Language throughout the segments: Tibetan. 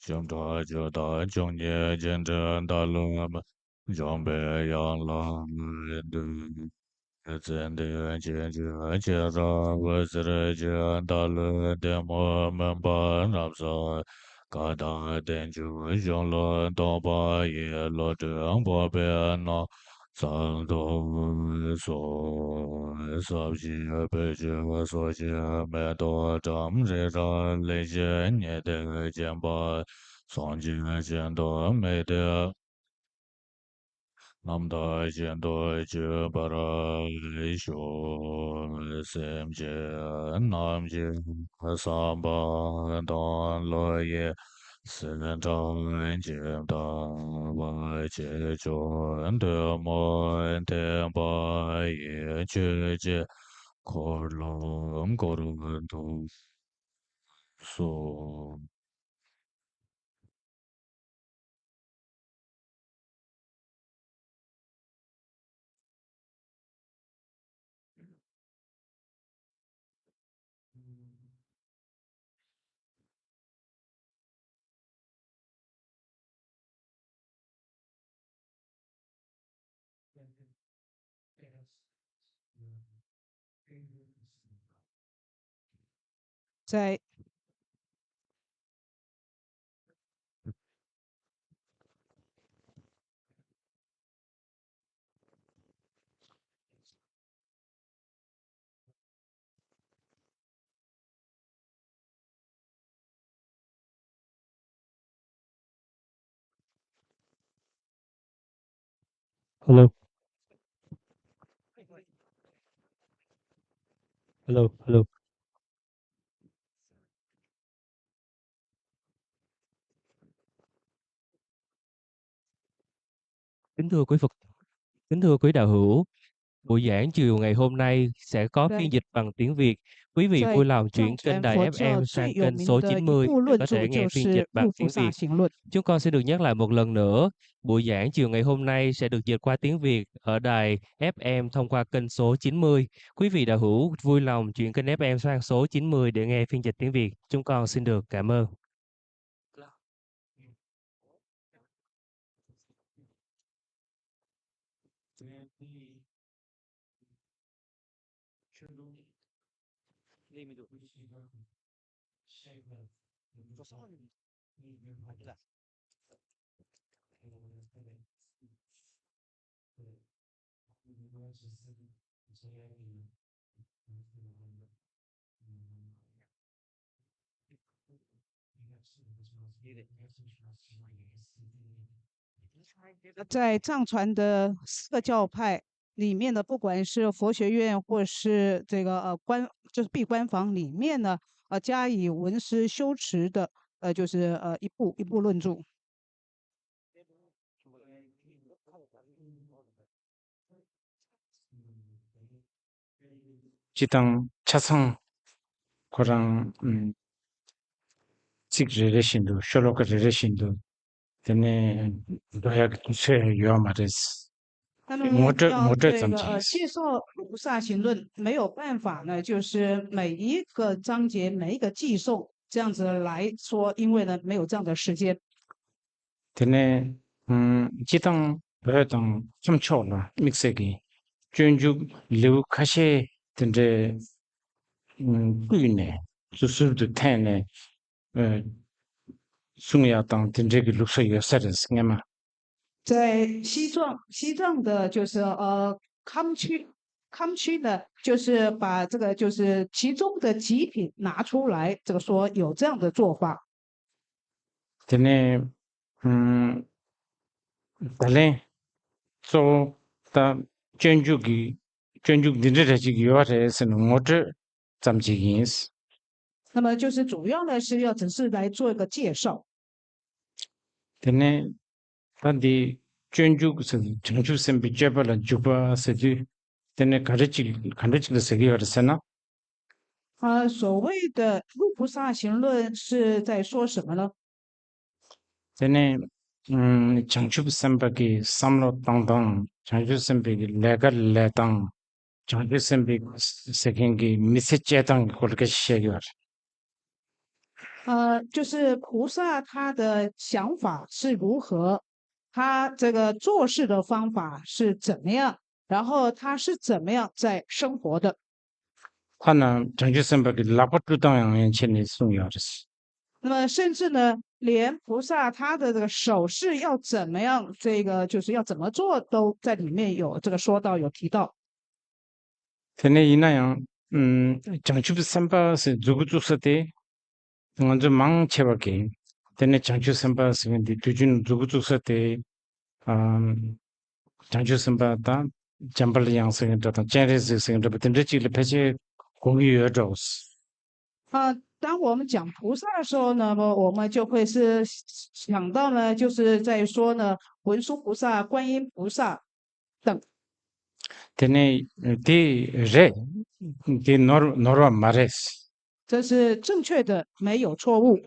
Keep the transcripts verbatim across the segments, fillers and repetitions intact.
ཞབས་ཁྲ་ཇི་ལྟར་འབྱུང་གཉིས་ཀྱི་འདྲེན་ཟླ་ལུགས་མེད། འཇོམས་པའི་ཡན་ལག་ལས་འདུས། ཙན་དན་ཅན་གྱི་ཆེ་རབ་ཟེར་གྱི་ཟླ་ལུགས་ལྡན་མོ་མུན་པ་རབ་སོལ། ཀ་དག་བསྟན་བཅོས་གཞུང་ལུགས་རྟོགས་པ་ཡི། བློ་གྲོས་འཕགས་པའི་སྣང་ཚུལ་རྟོགས་སོ། ཟབ་ཞི་བེད་སྤྱོད་སོ་ཞེས་མེ་ཏོག་བཀྲམ་རི་རབ་ལེགས་བཤད་ཉི་ཟླས་བརྒྱན་པ། སངས་རྒྱས་བྱིན་རླབས་མེ་ཏོག་རྣམ་དག་བཞིན་དུ་སྤྱོད་པར་ཤོག། སེམས་ཅན་རྣམས་ཀྱི་བསམ་པ་དང་བློ་ཡི་སེམས་ཁྲལ་ཇི་ལྟ་བ་ཇེ་ཆུང་དུ་མོ་ཐེམ་པ་ཡི་ཆོས་ཀྱི་འཁོར་ལོ་བསྐོར་དུ་གསོལ། 在 Hello. Hello, hello. kính thưa quý Phật, kính thưa quý đạo hữu, buổi giảng chiều ngày hôm nay sẽ có phiên dịch bằng tiếng Việt. Quý vị vui lòng chuyển kênh đài F M sang kênh số chín mươi để có thể nghe phiên dịch bằng tiếng Việt. Chúng con xin được nhắc lại một lần nữa, buổi giảng chiều ngày hôm nay sẽ được dịch qua tiếng Việt ở đài F M thông qua kênh số chín mươi. Quý vị đạo hữu vui lòng chuyển kênh F M sang số chín mươi để nghe phiên dịch tiếng Việt. Chúng con xin được cảm ơn. 在藏传的四个教派里面呢，不管是佛学院或是这个呃官，就是闭关房里面呢，呃加以闻思修持的，呃就是呃一部一部论著。 སྤྱི་དང་ཆ་ཚང་ཁོ་རང་ཚིག་རེ་རེ་བཞིན་དུ་ཤོ་ལོ་ཀ་རེ་རེ་བཞིན་དུ་དེ་ནས་འགྲོ་ཡག་གི་དུས་ཚོད་ཡོད་མ་རེད། 他们 ངོ་སྤྲོད་ངོ་要 སྤྲོད 这 ཙམ 个 བྱས། 呃，细说《五部萨行论》没有办法呢，就是每一个章节、每一个偈颂这样子来说，因为呢没有这样的时间。 དེ་ནས་སྤྱི་དང་བོད་དང་ཁམས་ཕྱོགས་ལ་དམིགས་བསལ་གྱི་སྤྱོད་འཇུག་ལེའུ་ཁ་ཤས་དེ་འདྲའི་བསྐུལ་ནས་ཟུར་ཟུར་དུ་འཐེན་ནས་གསུང་ཡག་དང་དེ་འདྲའི་གི་ལུགས་སྲོལ་ཡོད་ས་རེད། སྔན་མ། 在西藏，西藏的就是呃康区，康区呢，就是把这个就是其中的极品拿出来，这个说有这样的做法。 དེ་ནས་ད་ལན་གཙོ་བོ་ད་སྤྱོད་འཇུག་གི་སྤྱོད་འཇུག་འདི་འདྲ་རེ་ཅིག་ཡོད་རེད་ཟེར་ནས་ངོ་སྤྲོད་ཙམ་ཅིག་ཡིན། 那么就是主要呢是要只是来做一个介绍。 དེ་ནས་ད་འདི་སྤྱོད་འཇུག་ཟེར་དུས་བྱང་ཆུབ་སེམས་དཔའི་སྤྱོད་པ་ལ་འཇུག་པ་ཟེར་དུས་དེ་ནས་ག་རེ་ཅིག་ག་འདྲ་ཅིག་ལ་ཟེར་གྱི་ཡོད་རེད་ཟེར་ན། 啊，所谓的入菩萨行论是在说什么呢？ དེ་ནས་བྱང་ཆུབ་སེམས་དཔའ་གི་བསམ་བློ་བཏང་སྟངས། བྱང་ཆུབ་སེམས་དཔའི་གི་ལས་ཀ་ལས་སྟངས། བྱང་ཆུབ་སེམས་དཔའི་ཟེར་མཁན་གྱི་མི་ཚེ་སྐྱེལ་སྟངས་ཀྱི་སྐོར་ལ་སྐད་ཆ་བཤད་ཀྱི་ཡོད་རེད། 呃，就是菩萨他的想法是如何，他这个做事的方法是怎么样，然后他是怎么样在生活的。 ཐ་ན་བྱང་ཆུབ་སེམས་དཔའ་གི་ལག་པ་བཀྲུ་སྟངས་ཡང་ཡན་ཆད་ནས་གསུངས་ཡོད་རེད། 那么甚至呢，连菩萨他的这个手势要怎么样，这个就是要怎么做，都在里面有这个说到，有提到。 དེ་ནས་ཡིན་ན་ཡང་ཨུམ། བྱང་ཆུབ་སེམས་དཔའ་ཟེར་མཛུབ་གུ་བཙུགས་ས་དེ། ང་ཚོས་མང་ཆེ་བ་གིས་དེ་ནས་བྱང་ཆུབ་སེམས་དཔའ་ཟེར་མཁན་དེ་དུས་རྒྱུན་མཛུབ་གུ་བཙུགས་ས་དེ། ཨམ། བྱང་ཆུབ་སེམས་དཔའ་དང་འཇམ་དཔལ་དབྱངས་ཟེར་མཁན་འདྲ་དང་སྤྱན་རས་གཟིགས་ཟེར་མཁན་འདྲ་པོ་དེ་འདྲ་ཅིག་ལ་ཕལ་ཆེར་གོ་གི་ཡོད་འགྲོ། 啊，当我们讲菩萨的时候呢，那么我们就会是想到呢，就是在说呢，文殊菩萨、观音菩萨等。 དེ་ནས་དེ་རེད། དེ་ནོར་ནོར་བ་མ་རེད། 这是正确的，没有错误。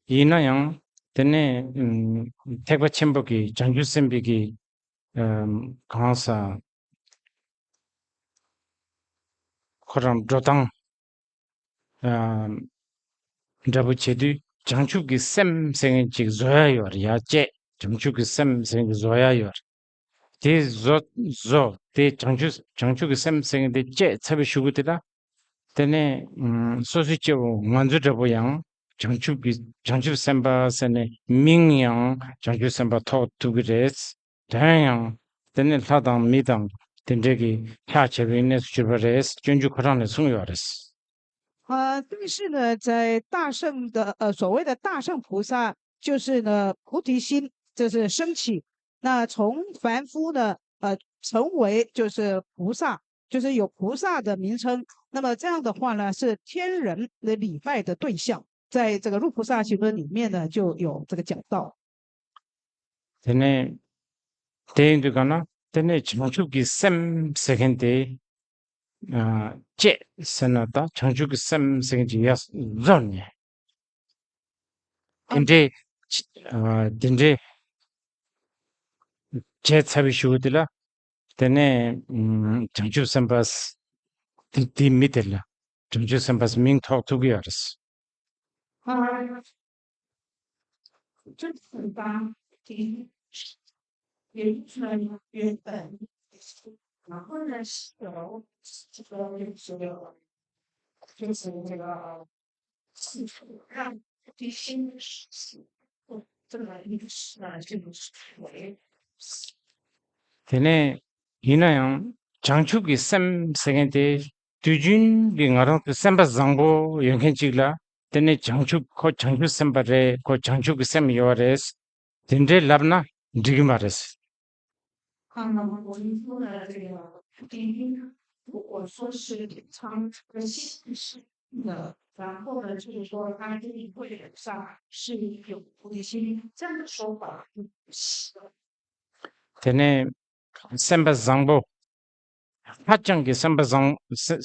ཡིན་ན་ཡང་དེ་ནས་ཨུམ། ཐེག་པ་ཆེན་པོ་གི་བྱང་ཆུབ་སེམས་དཔའི་གི་ཨམ། གང་ཟག་ཁོ་རང་འགྲོ་སྟངས་ཨམ། འདྲ་པོ་བྱེད་དུས་བྱང་ཆུབ་ཀྱི་སེམས་ཟེར་མཁན་ཅིག་བཟོ་ཡ་ཡོད་རེད་ཡ། བཅས་བྱང་ཆུབ་ཀྱི་སེམས་ཟེར་མཁན་ཅིག་བཟོ་ཡ་ཡོད་རེད། དེ་བཟོ་བཟོ་དེ་བྱང་ཆུབ་བྱང་ཆུབ་ཀྱི་སེམས་ཟེར་མཁན་དེ་བཅས་ཚར་བའི་གཞུག་གུ་དེ་ལ། དེ་ནས་ཨུམ། སོ་སོའི་སྐྱེ་བོ་ང་ཚོ་འདྲ་པོ་ཡང་བྱང་ཆུབ་ཀྱི་བྱང་ཆུབ་སེམས་དཔའ་ཟེར་ནས་མིང་ཡང་བྱང་ཆུབ་སེམས་དཔའ་ཐོགས་ཐུབ་ཀྱི་རེད། དོན་ཡང་དེ་ནས་ལྷ་དང་མི་དང་དེ་འདྲས་ཀྱི་ཕྱག་བྱེད་པའི་གནས་སུ་གྱུར་པ་རེད། སྤྱོད་འཇུག་ཁོ་རང་ནས་གསུངས་ཡོད་རེད། 啊，但是呢，在大乘的呃所谓的大乘菩萨，就是呢菩提心，就是升起。那从凡夫呢，呃，成为就是菩萨，就是有菩萨的名称。那么这样的话呢，是天人的礼拜的对象，在这个入菩萨行论里面呢就有这个讲到。 དེ་ནས་དེ་ཡིན་དུས་ག་ན་དེ་ནས་བྱང་ཆུབ་ཀྱི་སེམས་ཟེར་མཁན་དེ་ཨ། བཅས་ཟེར་ན་ད་བྱང་ཆུབ་ཀྱི་སེམས་ཟེར་མཁན་ཅིག་ཡར་འཛོལ་ནས་དེ་འདྲའི་ཨ། དེ་འདྲའི་བྱས་ཚར་བའི་གཞུག་གུ་དེ་ལ་དེ་ནས་ཨ། བྱང་ཆུབ་སེམས་དཔའ་དེ་དེའི་མི་དེ་ལ་བྱང་ཆུབ་སེམས་དཔའ་མིང་ཐོགས་ཐུབ་ཀྱི་ཡོད་རེད། དེ་ནས་ཡིན་ན་ཡང་བྱང་ཆུབ་ཀྱི་སེམས་ཟེར་མཁན་དེ་དུས་རྒྱུན་གྱི་ང་རང་ཚོའི་སེམས་པ་བཟང་པོ་ཡོད་མཁན་ཅིག་ལ་དེ་ནས་བྱང་ཆུབ་ཁོ་བྱང་ཆུབ་སེམས་དཔའ་རེད། ཁོ་བྱང་ཆུབ་ཀྱི་སེམས་ཡོད་རེད། དེ་འདྲའི་ལབ་ན་འགྲིག་གི་མ་རེད། 如果说是常常的，然后呢，就是说他对会有上是有一些这样的说法。 དེ་ནས་སེམས་པ་བཟང་པོ། ཧ་ཅང་གི་སེམས་པ་བཟང་སེ-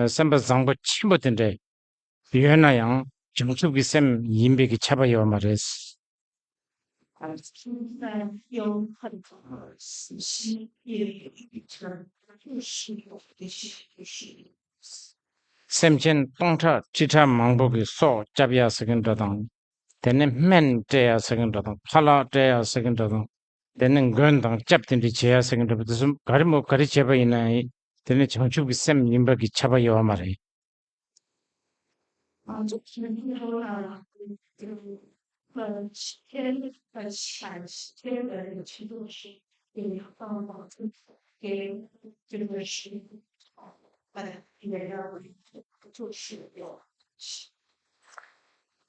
སེམས་པ་བཟང་པོ་ཆེན་པོ་དེ་འདྲ་ཡོད་ན་ཡང་བྱང་ཆུབ་ཀྱི་སེམས་ཡིན་པའི་གི་ཁྱབ་པ་ཡོད་མ་རེད། 现在有很多信息也有一层就是有的信息。 སེམས་ཅན་སྟོང་ཕྲག་ཁྲི་ཕྲག་མང་པོ་གི་སྲོག་སྐྱབས་ཡ་ཟེར་གི་འདྲ་དང་། དེ་ནས་སྨན་སྤྲད་ཡ་ཟེར་གི་འདྲ་དང་། ཁ་ལག་སྤྲད་ཡ་ཟེར་གི་འདྲ་དང་། དེ་ནས་མགོན་དང་སྐྱབས་དེ་འདྲ་བྱེད་ཡ་ཟེར་གི་འདྲ་པོ་དེ་ཚོ་ག་རེ་མོ་ག་རེ་བྱས་པ་ཡིན་ན་ཡང་དེ་ནས་བྱང་ཆུབ་ཀྱི་སེམས་ཡིན་པ་གི་ཁྱབ་པ་ཡོད་མ་རེད། 啊，就是那个啦，就呃七天呃七七天的那个七度是给放放给这个是呃也要就是有。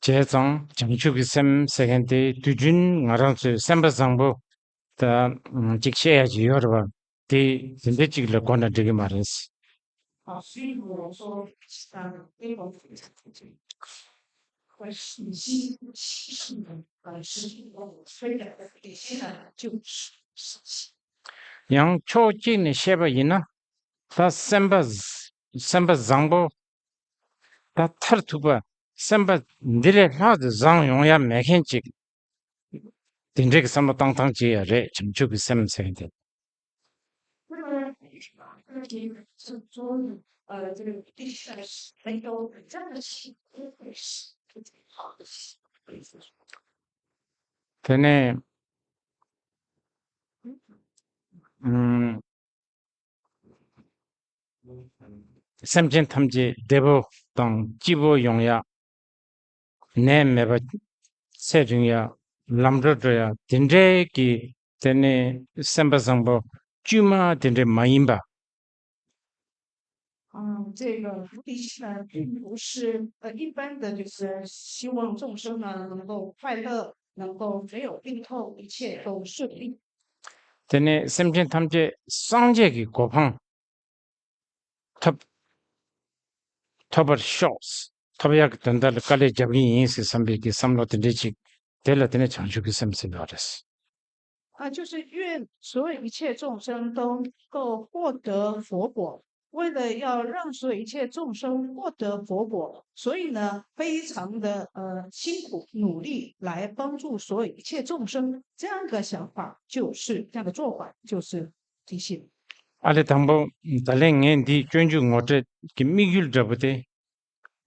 བྱས་ཙང་བྱང་ཆུབ་ཀྱི་སེམས་ཟེར་མཁན་དེ་དུས་རྒྱུན་ང་རང་ཚོའི་སེམས་པ་བཟང་པོ་ད་ཅིག་བཤད་ཡ་ཅིག་ཡོད་རེད་བ། དེ་དེ་འདྲ་ཅིག་ལ་གོ་ན་འགྲིག་གི་མ་རེད། 啊，所以我说，呃，因为我我是你是是是的，呃，是我虽然我底线呢，就是 ཡང་ཕྱོགས་གཅིག་ནས་བཤད་པ་ཡིན་ན། ད་སེམས་པ་སེམས་པ་བཟང་པོ། ད་མཐར་ཐུག་པ་སེམས་པ་འདི་ལས་ལྷག་ཏུ་བཟང་ཡོང་ཡ་མེད་མཁན་ཅིག་དེ་འདྲའི་གི་བསམ་བློ་བཏང་སྟངས་ཅིག་ཡ་རེད། བྱང་ཆུབ་ཀྱི་སེམས་ཟེར་མཁན་དེ། 那么，那么这个中，呃，这个地区的人都这样的信息， དེ་ནས་ཨུམ། སེམས་ཅན་ཐམས་ཅད་བདེ་པོ་དང་སྐྱིད་པོ་ཡོང་ཡ། ནད་མེད་པ། ཚེ་རིང་ཡ། ལམ་འགྲོ་འགྲོ་ཡ། དེ་འདྲའི་གི་དེ་ནས་སེམས་པ་བཟང་པོ་དཀྱུས་མ་དེ་འདྲའི་མ་ཡིན་པ། 嗯，这个菩提心呢，并不是呃一般的，就是希望众生呢能够快乐，能够没有病痛，一切都顺利。 དེ་ནས་སེམས་ཅན་ཐམས་ཅད་སངས་རྒྱས་ཀྱི་གོ་འཕང་ཐོབ་ཐོབ་པར་ཤོག་ཐོབ་ཡག་གི་དོན་དག་ལ་དཀའ་ལས་རྒྱབ་ཀྱི་ཡིན་ཟེར་བསམ་པའི་གི་བསམ་བློ་དེ་འདྲས་ཅིག་དེ་ལ་དེ་ནས་བྱང་ཆུབ་ཀྱི་སེམས་ཟེར་བ་རེད། 啊，就是愿所有一切众生都能够获得佛果。为了要让所有一切众生获得佛果，所以呢，非常的呃辛苦努力来帮助所有一切众生。这样的想法就是这样的做法，就是提醒。 ཨ་ལས་དང་པོ་ད་ལན་ངས་འདིའི་སྤྱོད་འཇུག་ངོ་སྤྲོད་ཀྱི་དམིགས་ཡུལ་འདྲ་པོ་དེ།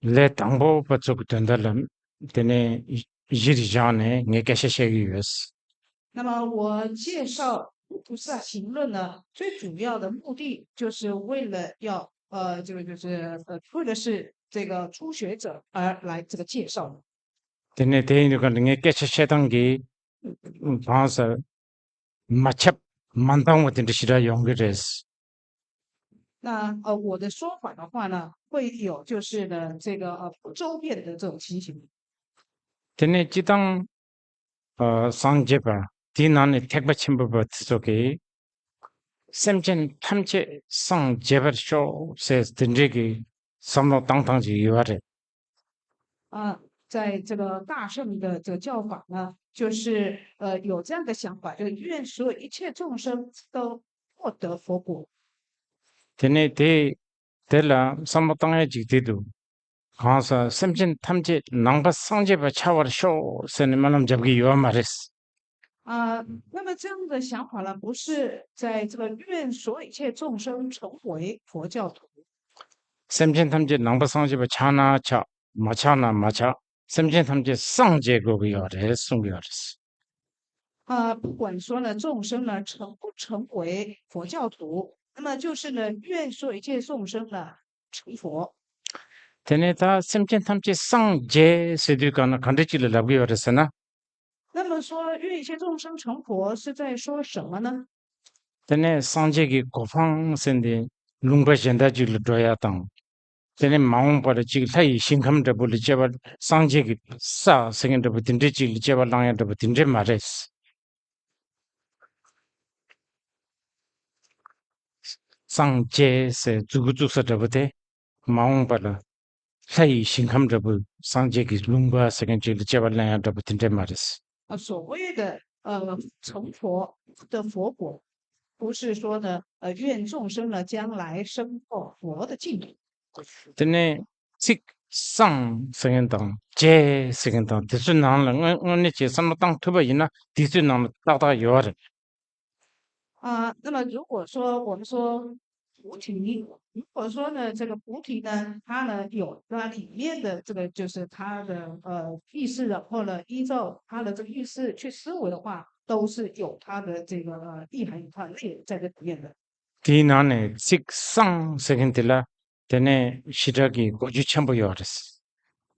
ལས་དང་པོ་པ་ཚོ་གི་དོན་དག་ལ་དེ་ནས་གཞིར་བཞག་ནས་ངས་སྐད་ཆ་བཤད་ཀྱི་ཡོད། 那么我介绍《菩萨行论》呢，最主要的目的就是为了要呃，这个就是呃，为的是这个初学者而来这个介绍。 དེ་ནས་དེ་ཡིན་དུས་གང་དུ་ངས་སྐད་ཆ་བཤད་སྟངས་ཀྱི་གང་ཟེར་མ་ཁྱབ་མ་འདང་བ་དེ་འདྲ་ཞེ་དྲག་ཡོང་གི་རེད། 那呃，我的说法的话呢，会有就是呢，这个呃不周遍的这种情形。 དེ་ནས་སྤྱི་བཏང་སངས་རྒྱས་པ་དེའི་ནང་ནས་ཐེག་པ་ཆེན་པོ་པ་དེ་ཚོ་གིས་སེམས་ཅན་ཐམས་ཅད་སངས་རྒྱས་པར་ཤོག་ཟེར་དེ་འདྲའི་གི་བསམ་བློ་བཏང་སྟངས་ཅིག་ཡོད་པ་རེད། 啊，在这个大乘的这个教法呢，就是呃有这样的想法，就是愿所有一切众生都获得佛果。 དེ་ནས་དེ་དེ་ལ་བསམ་བློ་བཏང་ཡ་ཅིག་དེ་འདུག་གང་ཟག་སེམས་ཅན་ཐམས་ཅད་ནང་པ་སངས་རྒྱས་པ་ཆགས་པར་ཤོག་ཟེར་ནས་སྨོན་ལམ་རྒྱབ་ཀྱི་ཡོད་པ་མ་རེད། 啊，那么这样的想法呢，不是在这个愿所有一切众生成为佛教徒。 སེམས་ཅན་ཐམས་ཅད་ནང་པ་སངས་རྒྱས་པ་ཆགས་ན་ཆགས། མ་ཆགས་ན་མ་ཆགས། སེམས་ཅན་ཐམས་ཅད་སངས་རྒྱས་དགོས་ཀྱི་ཡོད་རེད་གསུང་གི་ཡོད་རེད། 啊，不管说呢，众生呢成不成为佛教徒，那么就是呢，愿所有一切众生呢成佛。 དེ་ནས་ད་སེམས་ཅན་ཐམས་ཅད་སངས་རྒྱས་ཟེར་དུས་གང་ན་ག་འདྲ་ཅིག་ལ་ལབ་ཀྱི་ཡོད་རེད་ཟེར་ན། 那么说，愿一切众生成佛是在说什么呢？ དེ་ནས་སངས་རྒྱས་ཀྱི་གོ་འཕང་ཟེར་འདི་ལུང་པ་གཞན་དག་ཅིག་ལ་འགྲོ་ཡ་དང་། དེ་ནས་མ་འོངས་པར་ཅིག་ལྷ་ཡི་ཞིང་ཁམས་འདྲ་པོ་ལ་སྐྱེ་བ། སངས་རྒྱས་ཀྱི་ས་ཟེར་མཁན་འདྲ་པོ་དེ་འདྲའི་ཅིག་ལ་སྐྱེ་བ་བླང་ཡ་འདྲ་པོ་དེ་འདྲའི་མ་རེད། སངས་རྒྱས་ཟེར་མཛུ་གུ་བཙུགས་ས་འདྲ་པོ་དེ། མ་འོངས་པ་ལ་ལྷ་ཡི་ཞིང་ཁམས་འདྲ་པོ། སངས་རྒྱས་ཀྱི་ལུང་པ་ཟེར་མཁན་ཅིག་ལ་སྐྱེ་བ་ལེན་ཡ་འདྲ་པོ་དེ་འདྲས་མ་རེད། 啊，所谓的呃成佛的佛果，不是说呢，呃，愿众生呢将来升到佛的净土。 དེ་ནས་ཚིག་སངས་ཟེར་མཁན་དང་རྒྱས་ཟེར་མཁན་དང་དེ་ཚོའི་ནང་ལ་དངོས་དངོས་གནས་ཀྱི་བསམ་བློ་བཏང་ཐུབ་པ་ཡིན་ན་དེ་ཚོའི་ནང་ལ་ཏག་ཏག་ཡོད་རེད། 啊，那么如果说我们说菩提，如果说呢，这个菩提呢，它呢有它里面的这个就是它的呃意思，然后呢依照它的这个意思去思维的话，都是有它的这个呃意涵，有它的内容在这里面的。 དེའི་ནང་ནས་ཚིག་སངས་ཟེར་མཁན་དེ་ལ་དེ་ནས་ཞེ་དྲག་གི་གོ་རྒྱུ་ཆེན་པོ་ཡོད་རེད།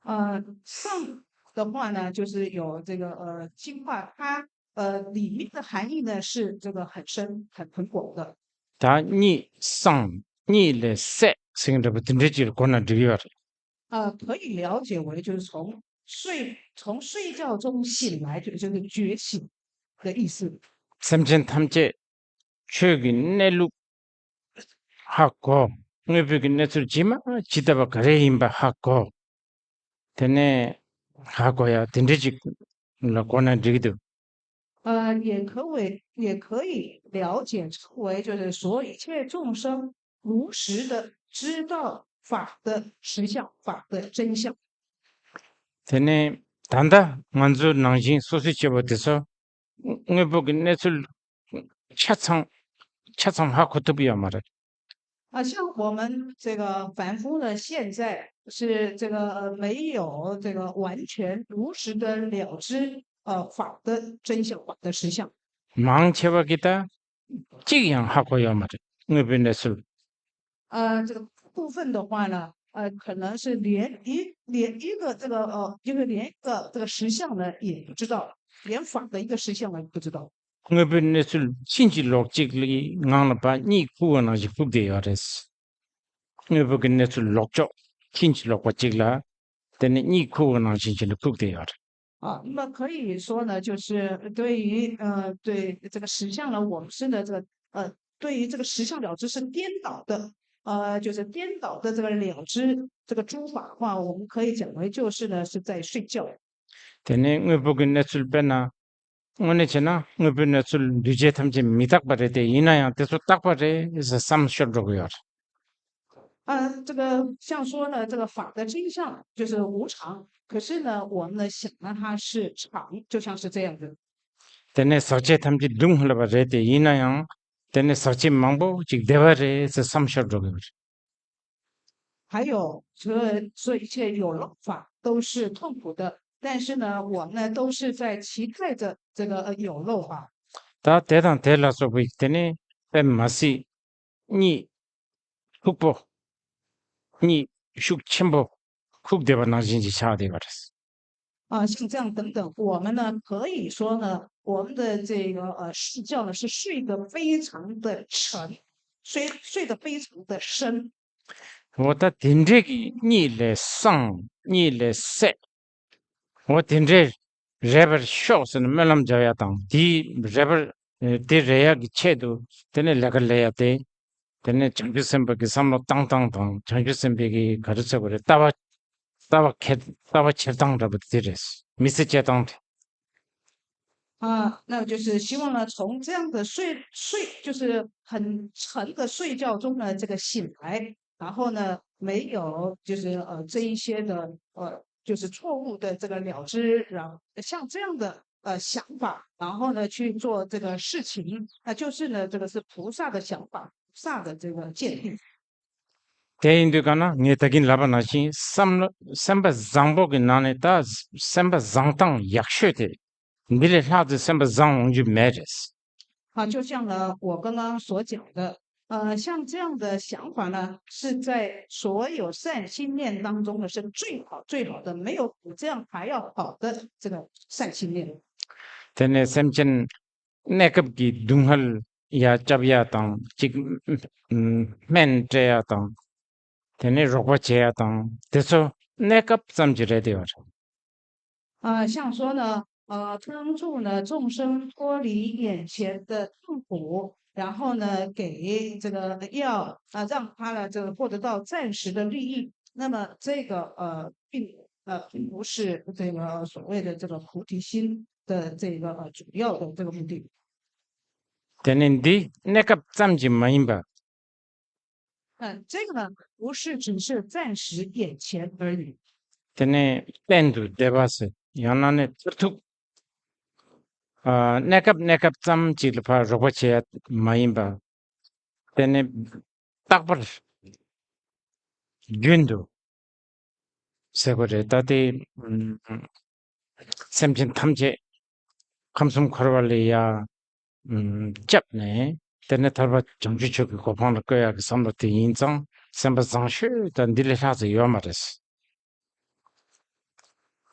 呃，上的话呢，就是有这个呃，净化它呃里面的含义呢是这个很深很很广的。 ད་གཉིད་སངས་གཉིད་ལས་སད་ཟེར་མཁན་འདྲ་པོ་དེ་འདྲའི་ཅིག་ལ་གོ་ན་འགྲིག་ཡོད་རེད། 呃，可以了解为就是从睡从睡觉中醒来，就就是觉醒的意思。 སེམས་ཅན་ཐམས་ཅད་ཆོས་ཀྱི་གནས་ལུགས་ཧ་གོ། དངོས་པོའི་གི་གནས་ཚུལ་ཇི་མ་ཇི་ལྟ་བ་ག་རེ་ཡིན་པ་ཧ་གོ། དེ་ནས་ཧ་གོ་ཡ་དེ་འདྲ་ཅིག་ལ་གོ་ན་འགྲིག་གི་འདུག 呃，也可为也可以了解成为就是说一切众生如实的知道法的实相，法的真相。 དེ་ནས་ད་ལྟ་ང་ཚོའི་ནང་བཞིན་སོ་སོའི་སྐྱེ་བོ་དེ་ཚོ་དངོས་པོ་གི་གནས་ཚུལ་ཆ་ཚང་ཆ་ཚང་ཧ་གོ་ཐུབ་ཡོད་མ་རེད། 啊，像我们这个凡夫呢，现在是这个没有这个完全如实的了知呃法的真相、法的实相。 མང་ཆེ་བ་གིས་ད་གཅིག་ཡང་ཧ་གོ་ཡོད་མ་རེད། དངོས་པོའི་གནས་ཚུལ། 呃，这个部分的话呢，呃，可能是连一连一个这个呃，就是连一个这个实相呢也不知道，连法的一个实相呢也不知道。 དངོས་པོའི་གནས་ཚུལ་ཕྱིན་ཅི་ལོག་གཅིག་ལ་ངང་ལ་ཕར་གཉིད་ཁུག་པ་ནང་བཞིན་ཁུག་བསྡད་ཡོད་རེད། དངོས་པོ་གི་གནས་ཚུལ་ལོག་ཕྱོགས་ཕྱིན་ཅི་ལོག་པ་གཅིག་ལ་དེ་ནི་གཉིད་ཁུག་པ་ནང་བཞིན་བྱས་ནས་ཁུག་བསྡད་ཡོད་རེད། 啊，那么可以说呢，就是对于呃，对这个实相呢，我们是呢这个呃，对于这个实相了知是颠倒的，呃，就是颠倒的这个了知这个诸法的话，我们可以讲为就是呢是在睡觉。 དེ་ནས་དངོས་པོ་གི་གནས་ཚུལ་དཔེར་ན། དངོས་གནས་བྱས་ན་དངོས་པོའི་གནས་ཚུལ་འདུས་བྱས་ཐམས་ཅད་མི་རྟག་པ་རེད་དེ། ཡིན་ན་ཡང་དེ་ཚོ་རྟག་པ་རེད་ཟེར་བསམ་ཤོར་འགྲོ་གི་ཡོད་རེད། 啊，这个像说呢，这个法的真相就是无常，可是呢，我们呢想让它是常，就像是这样的。 དེ་ནས་ཟག་བཅས་ཐམས་ཅད་སྡུག་བསྔལ་བ་རེད་དེ། ཡིན་ན་ཡང་དེ་ནས་ཟག་བཅས་མང་པོ་ཅིག་བདེ་བ་རེད་ཟེར་བསམ་ཤོར་འགྲོ་གི་ཡོད་རེད། 还有，这这一切有漏法都是痛苦的，但是呢，我们呢都是在期待着这个呃有漏法。 ད་དེ་དང་དེ་ལ་སོགས་པའི་དེ་ནས་དཔེ་མ་སྲིད་གཉིད་ཁུག་པོ། གཉིད་ཤུགས་ཆེན་པོ་ཁུག་བསྡད་པ་ནང་བཞིན་གྱི་ཆགས་བསྡད་པ་རེད། 啊，像这样等等，我们呢可以说呢，我们的这个呃睡觉呢是睡得非常的沉，睡睡得非常的深。 འོ་ད་དེ་འདྲའི་གི་གཉིད་ལས་སངས། གཉིད་ལས་སད། འོ་དེ་འདྲའི་རེད་པར་ཤོག་ཟེར་ནས་སྨོན་ལམ་རྒྱག་ཡ་དང་། དེའི་རེད་པར་དེ་རེད་ཡ་གི་ཆེད་དུ་དེ་ནས་ལས་ཀ་ལས་ཡ་དེ། དེ་ནས་བྱང་ཆུབ་སེམས་དཔའ་གི་བསམ་བློ་བཏང་སྟངས་དང་། བྱང་ཆུབ་སེམས་དཔའི་གི་ག་རེ་ཟེར་དགོས་རེད། ལྟ་བ་ལྟ་བ་འཁྱེར་ལྟ་བ་འཁྱེར་སྟངས་འདྲ་པོ་དེ་རེད། མི་ཚེ་སྐྱེལ་སྟངས་དེ། 啊，那就是希望呢，从这样的睡睡，就是很沉的睡觉中呢，这个醒来，然后呢，没有就是呃这一些的呃，就是错误的这个了知，然后像这样的呃想法，然后呢去做这个事情，那就是呢这个是菩萨的想法，菩萨的这个见地。 དེ་ཡིན་དུས་ག་ན་ངས་ད་གིན་ལབ་པ་ནང་བཞིན་བསམ་བློ་སེམས་པ་བཟང་པོ་གི་ནང་ནས་ད་སེམས་པ་བཟང་སྟངས་ཡག་ཤོས་དེ། འདི་ལས་ལྷག་ཙམ་སེམས་པ་བཟང་འོང་རྒྱུ་མེད་རེད། 啊，就像呢我刚刚所讲的，呃，像这样的想法呢，是在所有善心念当中呢是最好最好的，没有比这样还要好的这个善心念。 དེ་ནས་སེམས་ཅན་གནས་སྐབས་ཀྱི་སྡུག་བསྔལ་ཡ་བཅབ་ཡ་དང་། གཅིག་ཨུམ་སྨན་སྤྲད་ཡ་དང་། དེ་ནས་རོགས་པ་བྱེད་ཡ་དང་། དེ་ཚོ་གནས་སྐབས་ཙམ་གྱི་རེད་དེ་བར། 啊，像说呢，呃，帮助呢众生脱离眼前的痛苦，然后呢给这个药啊，让他呢这个获得到暂时的利益，那么这个呃并呃并不是这个所谓的这个菩提心的这个呃主要的这个目的。 དེ་ནས་འདི་གནས་སྐབས་ཙམ་གྱི་མ་ཡིན་པ། 嗯，这个呢不是只是暂时眼前而已。 དེ་ནས་གཏན་དུ་བདེ་བ་ཟེར། ཡང་ན་ནི་མཐར་ཐུག་ཨ། གནས་སྐབས་གནས་སྐབས་ཙམ་ཅིག་ལ་ཕར་རོགས་པ་བྱེད་ཡ་མ་ཡིན་པ། དེ་ནི་རྟག་པར་རྒྱུན་དུ་ཟེར་དགོས་རེད། ད་དེ་ཨུམ་སེམས་ཅན་ཐམས་ཅད་ཁམས་གསུམ་འཁོར་བ་ལས་ཡར་ཨུམ་བསྐྱབས་ནས། དེ་ནས་ཐར་པ་བྱང་ཆུབ་མཆོག་གི་གོ་འཕང་ལ་བཀོད་ཡག་གི་བསམ་བློ་དེ་ཡིན་ཙང་། སེམས་པ་བཟང་ཤོས་ད་འདི་ལས་ལྷག་ཙམ་ཡོད་མ་རེད།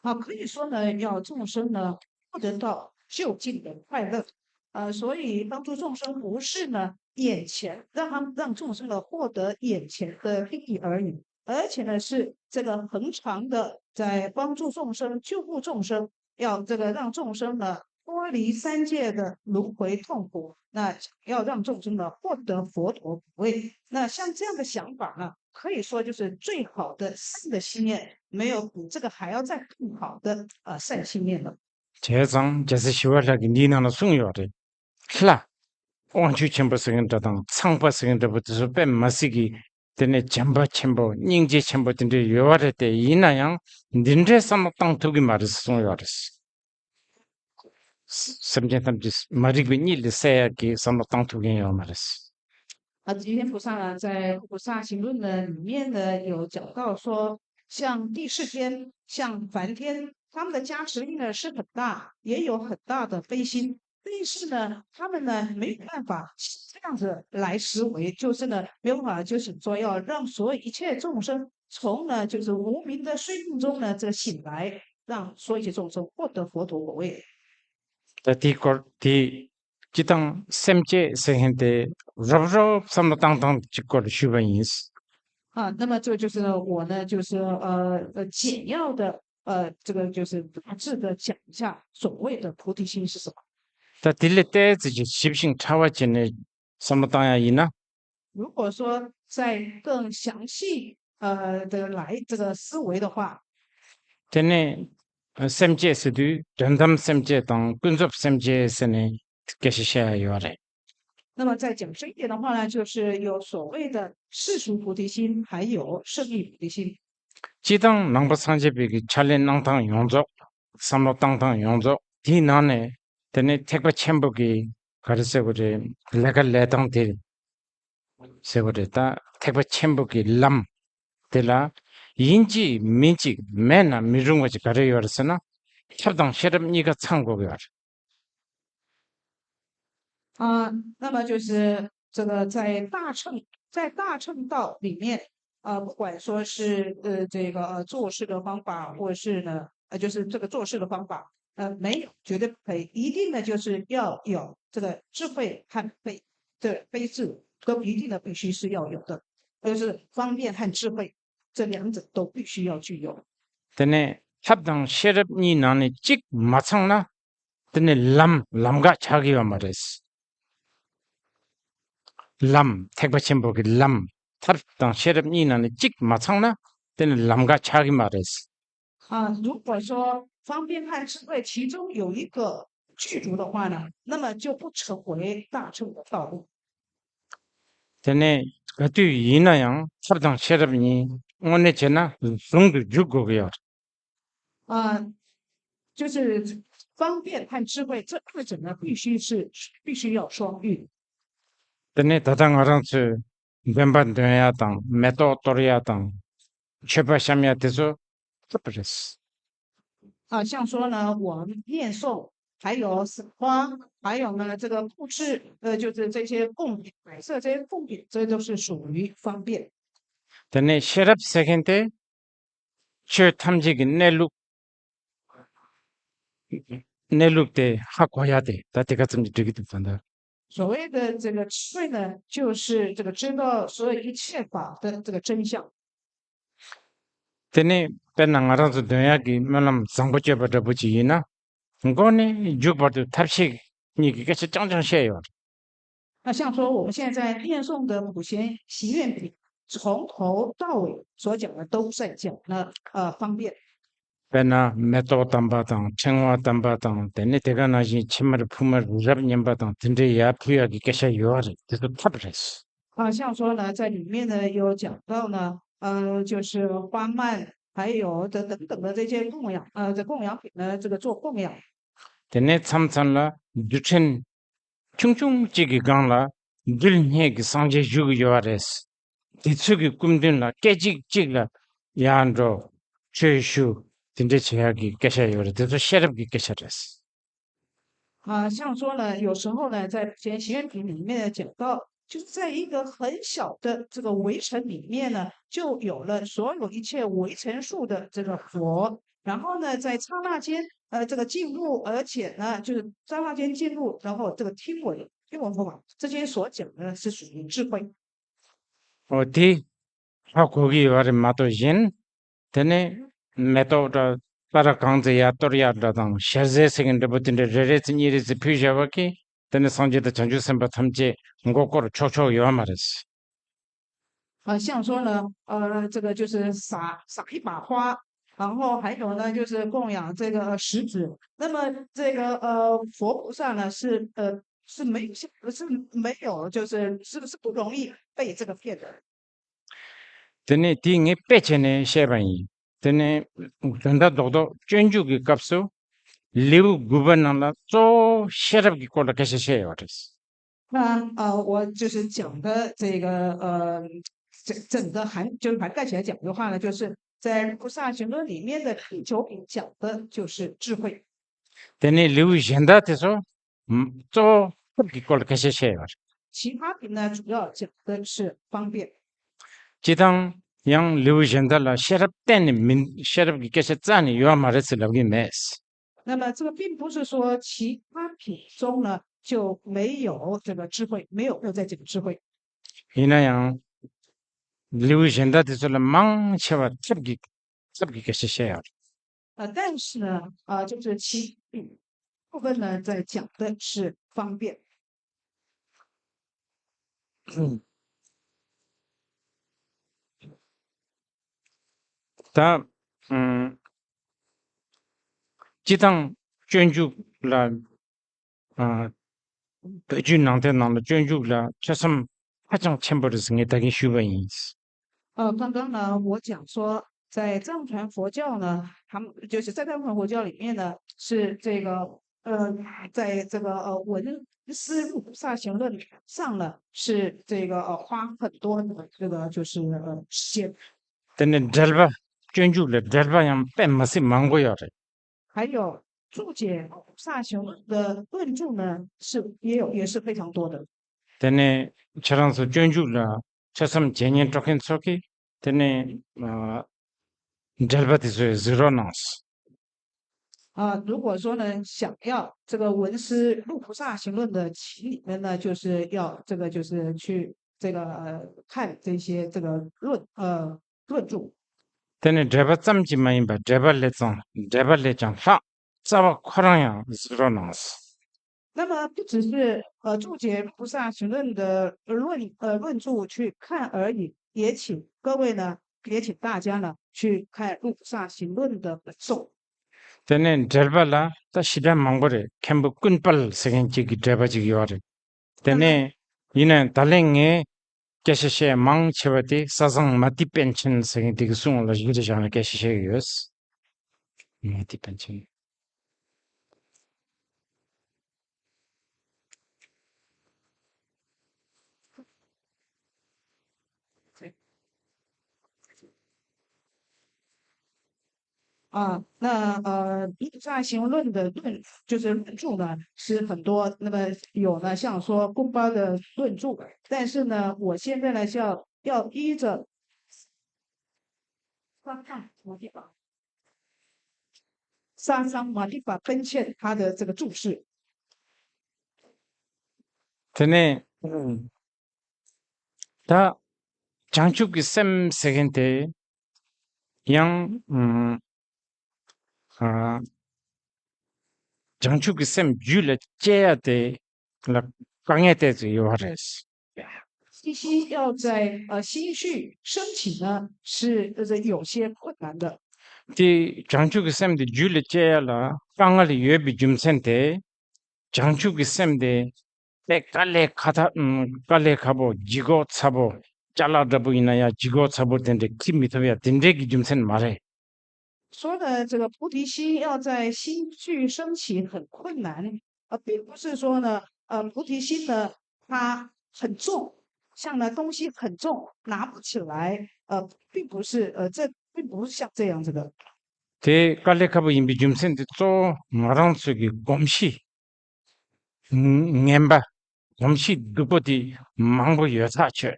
啊，可以说呢，要众生呢获得到究竟的快乐。呃，所以帮助众生不是呢眼前让他让众生呢获得眼前的利益而已，而且呢是这个恒常的在帮助众生、救护众生，要这个让众生呢脱离三界的轮回痛苦，那要让众生呢获得佛陀果位。那像这样的想法呢，可以说就是最好的善的心愿，没有比这个还要再更好的呃善心愿了。 བྱས་ཙང་རྒྱལ་སྲས་ཞི་བ་ལྷ་གིས་འདིའི་ནང་ལ་གསུངས་ཡོད་རེད། ལྷ། དབང་ཕྱུག་ཆེན་པོ་ཟེར་མཁན་འདྲ་དང་། ཚངས་པ་ཟེར་མཁན་འདྲ་པོ་དེ་ཚོ་དཔེ་མ་སྲིད་ཀྱི་དེ་ནས་བྱམས་པ་ཆེན་པོ་སྙིང་རྗེ་ཆེན་པོ་དེ་འདྲ་ཡོད་པ་རེད་དེ། ཡིན་ན་ཡང་འདི་འདྲའི་བསམ་བློ་བཏང་ཐུབ་ཀྱི་མ་རེད་ཟེར་གསུངས་ཡོད་རེད། སེམས་ཅན་ཐམས་ཅད་མ་རིག་པའི་གཉིད་ལས་སད་ཡག་གི་བསམ་བློ་བཏང་ཐུབ་མཁན་ཡོད་མ་རེད། 啊，吉祥菩萨呢，在《护菩萨行论》呢里面呢有讲到说，像帝释天、像梵天，他们的加持力呢是很大，也有很大的悲心。但是呢，他们呢没有办法这样子来思维，就是呢没有办法，就是说要让所有一切众生从呢就是无明的睡梦中呢这个醒来，让所有一切众生获得佛陀果位。 ད་དེའི་སྐོར་དེ་སྤྱིར་བཏང་སེམས་བསྐྱེད་ཟེར་མཁན་དེ་རོབ་རོབ་བསམ་བློ་བཏང་སྟངས་ཅིག་སྐོར་ཞུས་པ་ཡིན། 啊，那么这就是呢，我呢，就是呃呃简要的呃，这个就是大致的讲一下所谓的菩提心是什么。 ད་དེ་ལས་ཏོག་ཙམ་ཞིབ་ཞིང་ཕྲ་བ་བྱས་ནས་བསམ་བློ་བཏང་ཡ་ཡིན་ན། 如果说再更详细呃的来这个思维的话， དེ་ནས་སེམས་བསྐྱེད་ཟེར་དུས་དོན་དམ་སེམས་བསྐྱེད་དང་ཀུན་རྫོབ་སེམས་བསྐྱེད་ཟེར་ནས་སྐད་ཆ་བཤད་ཡ་ཡོད་རེད། 那么再讲深一点的话呢，就是有所谓的世俗菩提心，还有圣意菩提心。 སྤྱིར་བཏང་ནང་པ་སངས་རྒྱས་པའི་གི་ཕྱག་ལས་གནང་སྟངས་ཡོངས་རྫོགས། བསམ་བློ་བཏང་སྟངས་ཡོངས་རྫོགས་དེའི་ནང་ནས་དེ་ནས་ཐེག་པ་ཆེན་པོ་གི་ག་རེ་ཟེར་དགོས་རེད། ལས་ཀ་ལས་སྟངས་དེ་ཟེར་དགོས་རེད། ད་ཐེག་པ་ཆེན་པོ་གི་ལམ་དེ་ལ་ཡིན་གཅིག་མིན་གཅིག་མེད་ན་མི་རུང་བ་ཅིག་ག་རེ་ཡོད་རེད་ཟེར་ན། ཐབས་དང་ཤེས་རབ་གཉིས་ཀ་ཚང་དགོས་ཀྱི་ཡོད་རེད། 啊，那么就是这个在大乘在大乘道里面，呃，不管说是呃这个呃做事的方法，或是呢呃就是这个做事的方法，呃没有绝对不可以，一定的就是要有这个智慧和悲这悲智都一定的必须是要有的，就是方便和智慧这两者都必须要具有。 དེ་ནས་ཐབས་དང་ཤེས་རབ་གཉིས་ནང་ནས་གཅིག་མ་ཚང་ན་དེ་ནས་ལམ་ལམ་འགག་ཆགས་ཀྱི་ཡོད་མ་རེད། ལམ་ཐེག་པ་ཆེན་པོ་གི་ལམ་ཐབས་དང་ཤེས་རབ་གཉིས་ནང་ནས་གཅིག་མ་ཚང་ན་དེ་ནི་ལམ་འགག་ཆགས་ཀྱི་མ་རེད། 啊，如果说方便和智慧其中有一个具足的话呢，那么就不成为大乘的道路。 དེ་ནས་ག་དུས་ཡིན་ན་ཡང་ཐབས་དང་ཤེས་རབ་གཉིས་དངོས་གནས་བྱས་ན་ཟུང་དུ་འཇུག་དགོས་ཀྱི་ཡོད། 啊，就是方便和智慧这二者呢，必须是必须要双运。 དེ་ནས་ད་ལྟ་ང་རང་ཚོས་འདོན་པ་འདོན་ཡ་དང་མེ་ཏོག་གཏོར་ཡ་དང་མཆོད་པ་བཤམས་ཡ་དེ་ཚོ་ཐབས་རེད། 啊，像说呢，我们念诵，还有赏花，还有呢这个布置，呃，就是这些供品，摆设这些供品，这都是属于方便。 དེ་ནས་ཤེས་རབ་ཟེར་མཁན་དེ་ཆོས་ཐམས་ཅད་ཀྱི་གནས་ལུགས། གནས་ལུགས་དེ་ཧ་གོ་ཡ་དེ་ད་དེ་ག་ཙམ་གྱིས་འགྲིག་གི་འདུག་ད་ལྟ། 所谓的这个智慧呢，就是这个知道所有一切法的这个真相。 དེ་ནས་དཔེར་ན་ང་རང་ཚོ་འདོན་ཡག་གི་སྨོན་ལམ་བཟང་པོ་བསྐྱོད་པ་འདྲ་པོ་ཅིག་ཡིན་ན། མགོ་ནས་མཇུག་བར་དུ་ཐབས་ཤེས་གཉིས་ཀྱི་སྐད་ཆ་རྐྱང་རྐྱང་བཤད་ཡོད་རེད། 那像说我们现在念诵的普贤行愿品，从头到尾所讲的都在讲呢，呃，方便。 དཔེར་ན་མེ་ཏོག་དམ་པ་དང་ཕྲེང་བ་དམ་པ་དང་དེ་ནས་དེ་ག་ནང་བཞིན་ཕྱེ་མར་ཕུ་མར་རི་རབ་སྙན་པ་དང་དེ་འདྲའི་ཡར་ཕུལ་ཡག་གི་སྐད་ཆ་ཡོད་རེད། དེ་ཚོ་ཐབས་རེད། 啊，像说呢，在里面呢有讲到呢，呃，就是花蔓，还有这等等的这些供养，呃，这供养品呢，这个做供养。 དེ་ནས་མཚམས་མཚམས་ལ་རྡུལ་ཕྲན་ཆུང་ཆུང་གཅིག་གི་སྒང་ལ་རྡུལ་སྙེད་ཀྱི་སངས་རྒྱས་བཞུགས་ཡོད་རེད། དེ་ཚོ་གི་སྐུ་མདུན་ལ་སྐད་ཅིག་གཅིག་ལ་ཡར་འགྲོ། ཆོས་ཞུ། དེ་འདྲ་བྱེད་ཡག་གི་སྐད་ཆ་ཡོད་རེད། དེ་ཚོ་ཤེས་རབ་ཀྱི་སྐད་ཆ་རེད། 啊，像说呢，有时候呢，在普贤行愿品里面呢讲到，就是在一个很小的这个围城里面呢，就有了所有一切围城数的这个佛。然后呢，在刹那间，呃，这个进入，而且呢，就是刹那间进入，然后这个听闻听闻佛法，这些所讲的是属于智慧。 འོ་དེ་ཧ་གོ་གི་ཡོད་རེད་མ་གཏོགས་གཞན། དེ་ནས་མེ་ཏོག་འདྲ་ས་ར་གང་ཚེ་ཡར་གཏོར་ཡག་འདྲ་དང་ཞལ་ཟས་ཟེར་མཁན་འདྲ་པོ་དེ་འདྲ་རེ་རེ་ཚེ་གཉིས་རེ་ཚེ་ཕུལ་བཞག་པ་གིས་དེ་ནས་སངས་རྒྱས་དང་བྱང་ཆུབ་སེམས་དཔའ་ཐམས་ཅད་མགོ་སྐོར་ཆོག་ཆོག་ཡོད་མ་རེད། 呃，像说呢，呃，这个就是撒撒一把花，然后还有呢就是供养这个食子。那么这个呃佛菩萨呢是呃是没有是没有就是是是不容易被这个骗的。 དེ་ནས་དེ་ངས་དཔེ་བྱས་ནས་བཤད་པ་ཡིན། དེ་ནས་དོན་དག་རྡོག་རྡོག་སྤྱོད་འཇུག་གི་སྐབས་སུ་ལེའུ་དགུ་པ་ནང་ལ་གཙོ་བོ་ཤེས་རབ་ཀྱི་སྐོར་ལ་སྐད་ཆ་བཤད་ཡོད་རེད། 那呃，我就是讲的这个呃，整整个涵就是涵盖起来讲的话呢，就是在《菩萨行论》里面的第九品讲的就是智慧。 དེ་ནས་ལེའུ་གཞན་དག་དེ་ཚོ་ཨམ་གཙོ་བོ་ཐབས་ཀྱི་སྐོར་ལ་སྐད་ཆ་བཤད་ཡོད་རེད། 其他品呢，主要讲的是方便。 སྤྱིར་བཏང་ཡང་ལེའུ་གཞན་དག་ལ་ཤེས་རབ་གཏན་ནས་མིན། ཤེས་རབ་ཀྱི་སྐད་ཆ་རྩ་ནས་ཡོད་མ་རེད་ཟེར་ལབ་ཀྱི་མེད། 那么这个并不是说其他品中呢就没有这个智慧，没有没有在讲智慧。 ཡིན་ན་ཡང་ལེའུ་གཞན་དག་དེ་ཚོ་ལ་མང་ཆེ་བ་ཐབས་ཀྱི་ཐབས་ཀྱི་སྐད་ཆ་བཤད་ཡོད་རེད། 呃，但是呢，啊、就是其部分呢在讲的是方便。 ད་ཨམ་སྤྱིར་བཏང་སྤྱོད་འཇུག་ལ་ཨ་བོད་བརྒྱུད་ནང་བསྟན་ནང་ལ་སྤྱོད་འཇུག་ལ་ཐོས་བསམ་ཧ་ཅང་ཆེན་པོ་རེད་ཟེར་ངས་ད་གིན་ཞུས་པ་ཡིན། 呃，刚刚呢，我讲说，在藏传佛教呢，他们就是在藏传佛教里面呢，是这个呃，在这个呃文思路菩萨行论上呢，是这个呃花很多的这个就是呃时间。 དེ་ནས་འགྲེལ་པ། སྤྱོད་འཇུག་ལ་འགྲེལ་པ་ཡང་དཔེ་མི་སྲིད་མང་པོ་ཡོད་རེད། 还有注解菩萨行论的论著呢，是也有也是非常多的。 དེ་ནས་ཁྱེད་རང་ཚོ་སྤྱོད་འཇུག་ལ་ཐོས་བསམ་བྱེད་སྙིང་བྲོ་མཁན་ཚོ་གིས་དེ་ནས་ཨ་འགྲེལ་པ་དེ་ཚོ་གཟིགས་རོགས་གནང་། 啊，如果说呢，想要这个文思路菩萨行论的启里面呢，就是要这个就是去这个呃看这些这个论呃论著。 དེ་ནས་འགྲེལ་པ་ཙམ་གྱིས་མ་ཡིན་པར་འགྲེལ་པ་ལས་ཙང་འགྲེལ་པ་ལས་ཀྱང་ལྷག་རྩ་བ་ཁོ་རང་ཡང་གཟིགས་རོགས་གནང་། 那么不只是呃注解菩萨行论的论呃论著去看而已，也请各位呢，也请大家呢去看路菩萨行论的本颂。 དེ་ནས་འགྲེལ་པ་ལ་ད་ཞེ་དྲག་མང་པོ་རེད། མཁན་པོ་ཀུན་དཔལ་ཟེར་མཁན་གཅིག་གི་འགྲེལ་པ་གཅིག་ཡོད་རེད། དེ་ནས་ཡིན་ནའང་ད་ལན་ངས་སྐད་ཆ་བཤད་མང་ཆེ་བ་དེ་ས་བཟང་མ་ཏི་པཎ་ཆེན་ཟེར་མཁན་དེ་གི་གསུང་ལ་གཞི་རེ་བཞག་ནས་སྐད་ཆ་བཤད་ཀྱི་ཡོད། མ་ཏི་པཎ་ཆེན། 啊，那呃，《菩萨行论》的论就是论著呢是很多，那么有呢像说公巴的论著，但是呢，我现在呢是要要依着三藏摩地法，三藏摩地法本ချက်他的这个注释。 དེ་ནས་ད་བྱང་ཆུབ་ཀྱི་སེམས་ཟེར་མཁན་དེ་ཡང་ཨ་བྱང་ཆུབ་ཀྱི་སེམས་རྒྱུད་ལ་སྐྱེ་ཡ་དེ་ལ་དཀའ་ངལ་ཏོག་ཙམ་ཡོད་པ་རེད། 信心要在呃心绪升起呢，是呃有些困难的。 དེ་བྱང་ཆུབ་ཀྱི་སེམས་དེ་རྒྱུད་ལ་སྐྱེ་ཡ་ལ་དཀའ་ངལ་ཡོད་པའི་རྒྱུ་མཚན་དེ། བྱང་ཆུབ་ཀྱི་སེམས་དེ་དཔེ་དཀའ་ལས་ཁག་ཐག་དཀའ་ལས་ཁག་པོ་ལྗིད་ཁོག་ཚ་པོ། ཅ་ལག་འདྲ་པོ་ཡིན་ན་ཡང་ལྗིད་ཁོག་ཚ་པོ་དེ་འདྲས་འཁྱེར་མི་ཐུབ་ཡ་དེ་འདྲས་ཀྱི་རྒྱུ་མཚན་མ་རེད། 说呢，这个菩提心要在心绪升起很困难，呃，并不是说呢，呃，菩提心呢它很重，像那东西很重拿不起来，呃，并不是，呃，这并不是像这样子的。 དེ་དཀའ་ལས་ཁག་པོ་ཡིན་པའི་རྒྱུ་མཚན་དེ་གཙོ་བོ་ང་རང་ཚོ་གི་གོམས་གཤིས་ངན་པ། གོམས་གཤིས་སྡུག་པོ་དེ་མང་པོ་ཡོད་ཐག་ཆོད།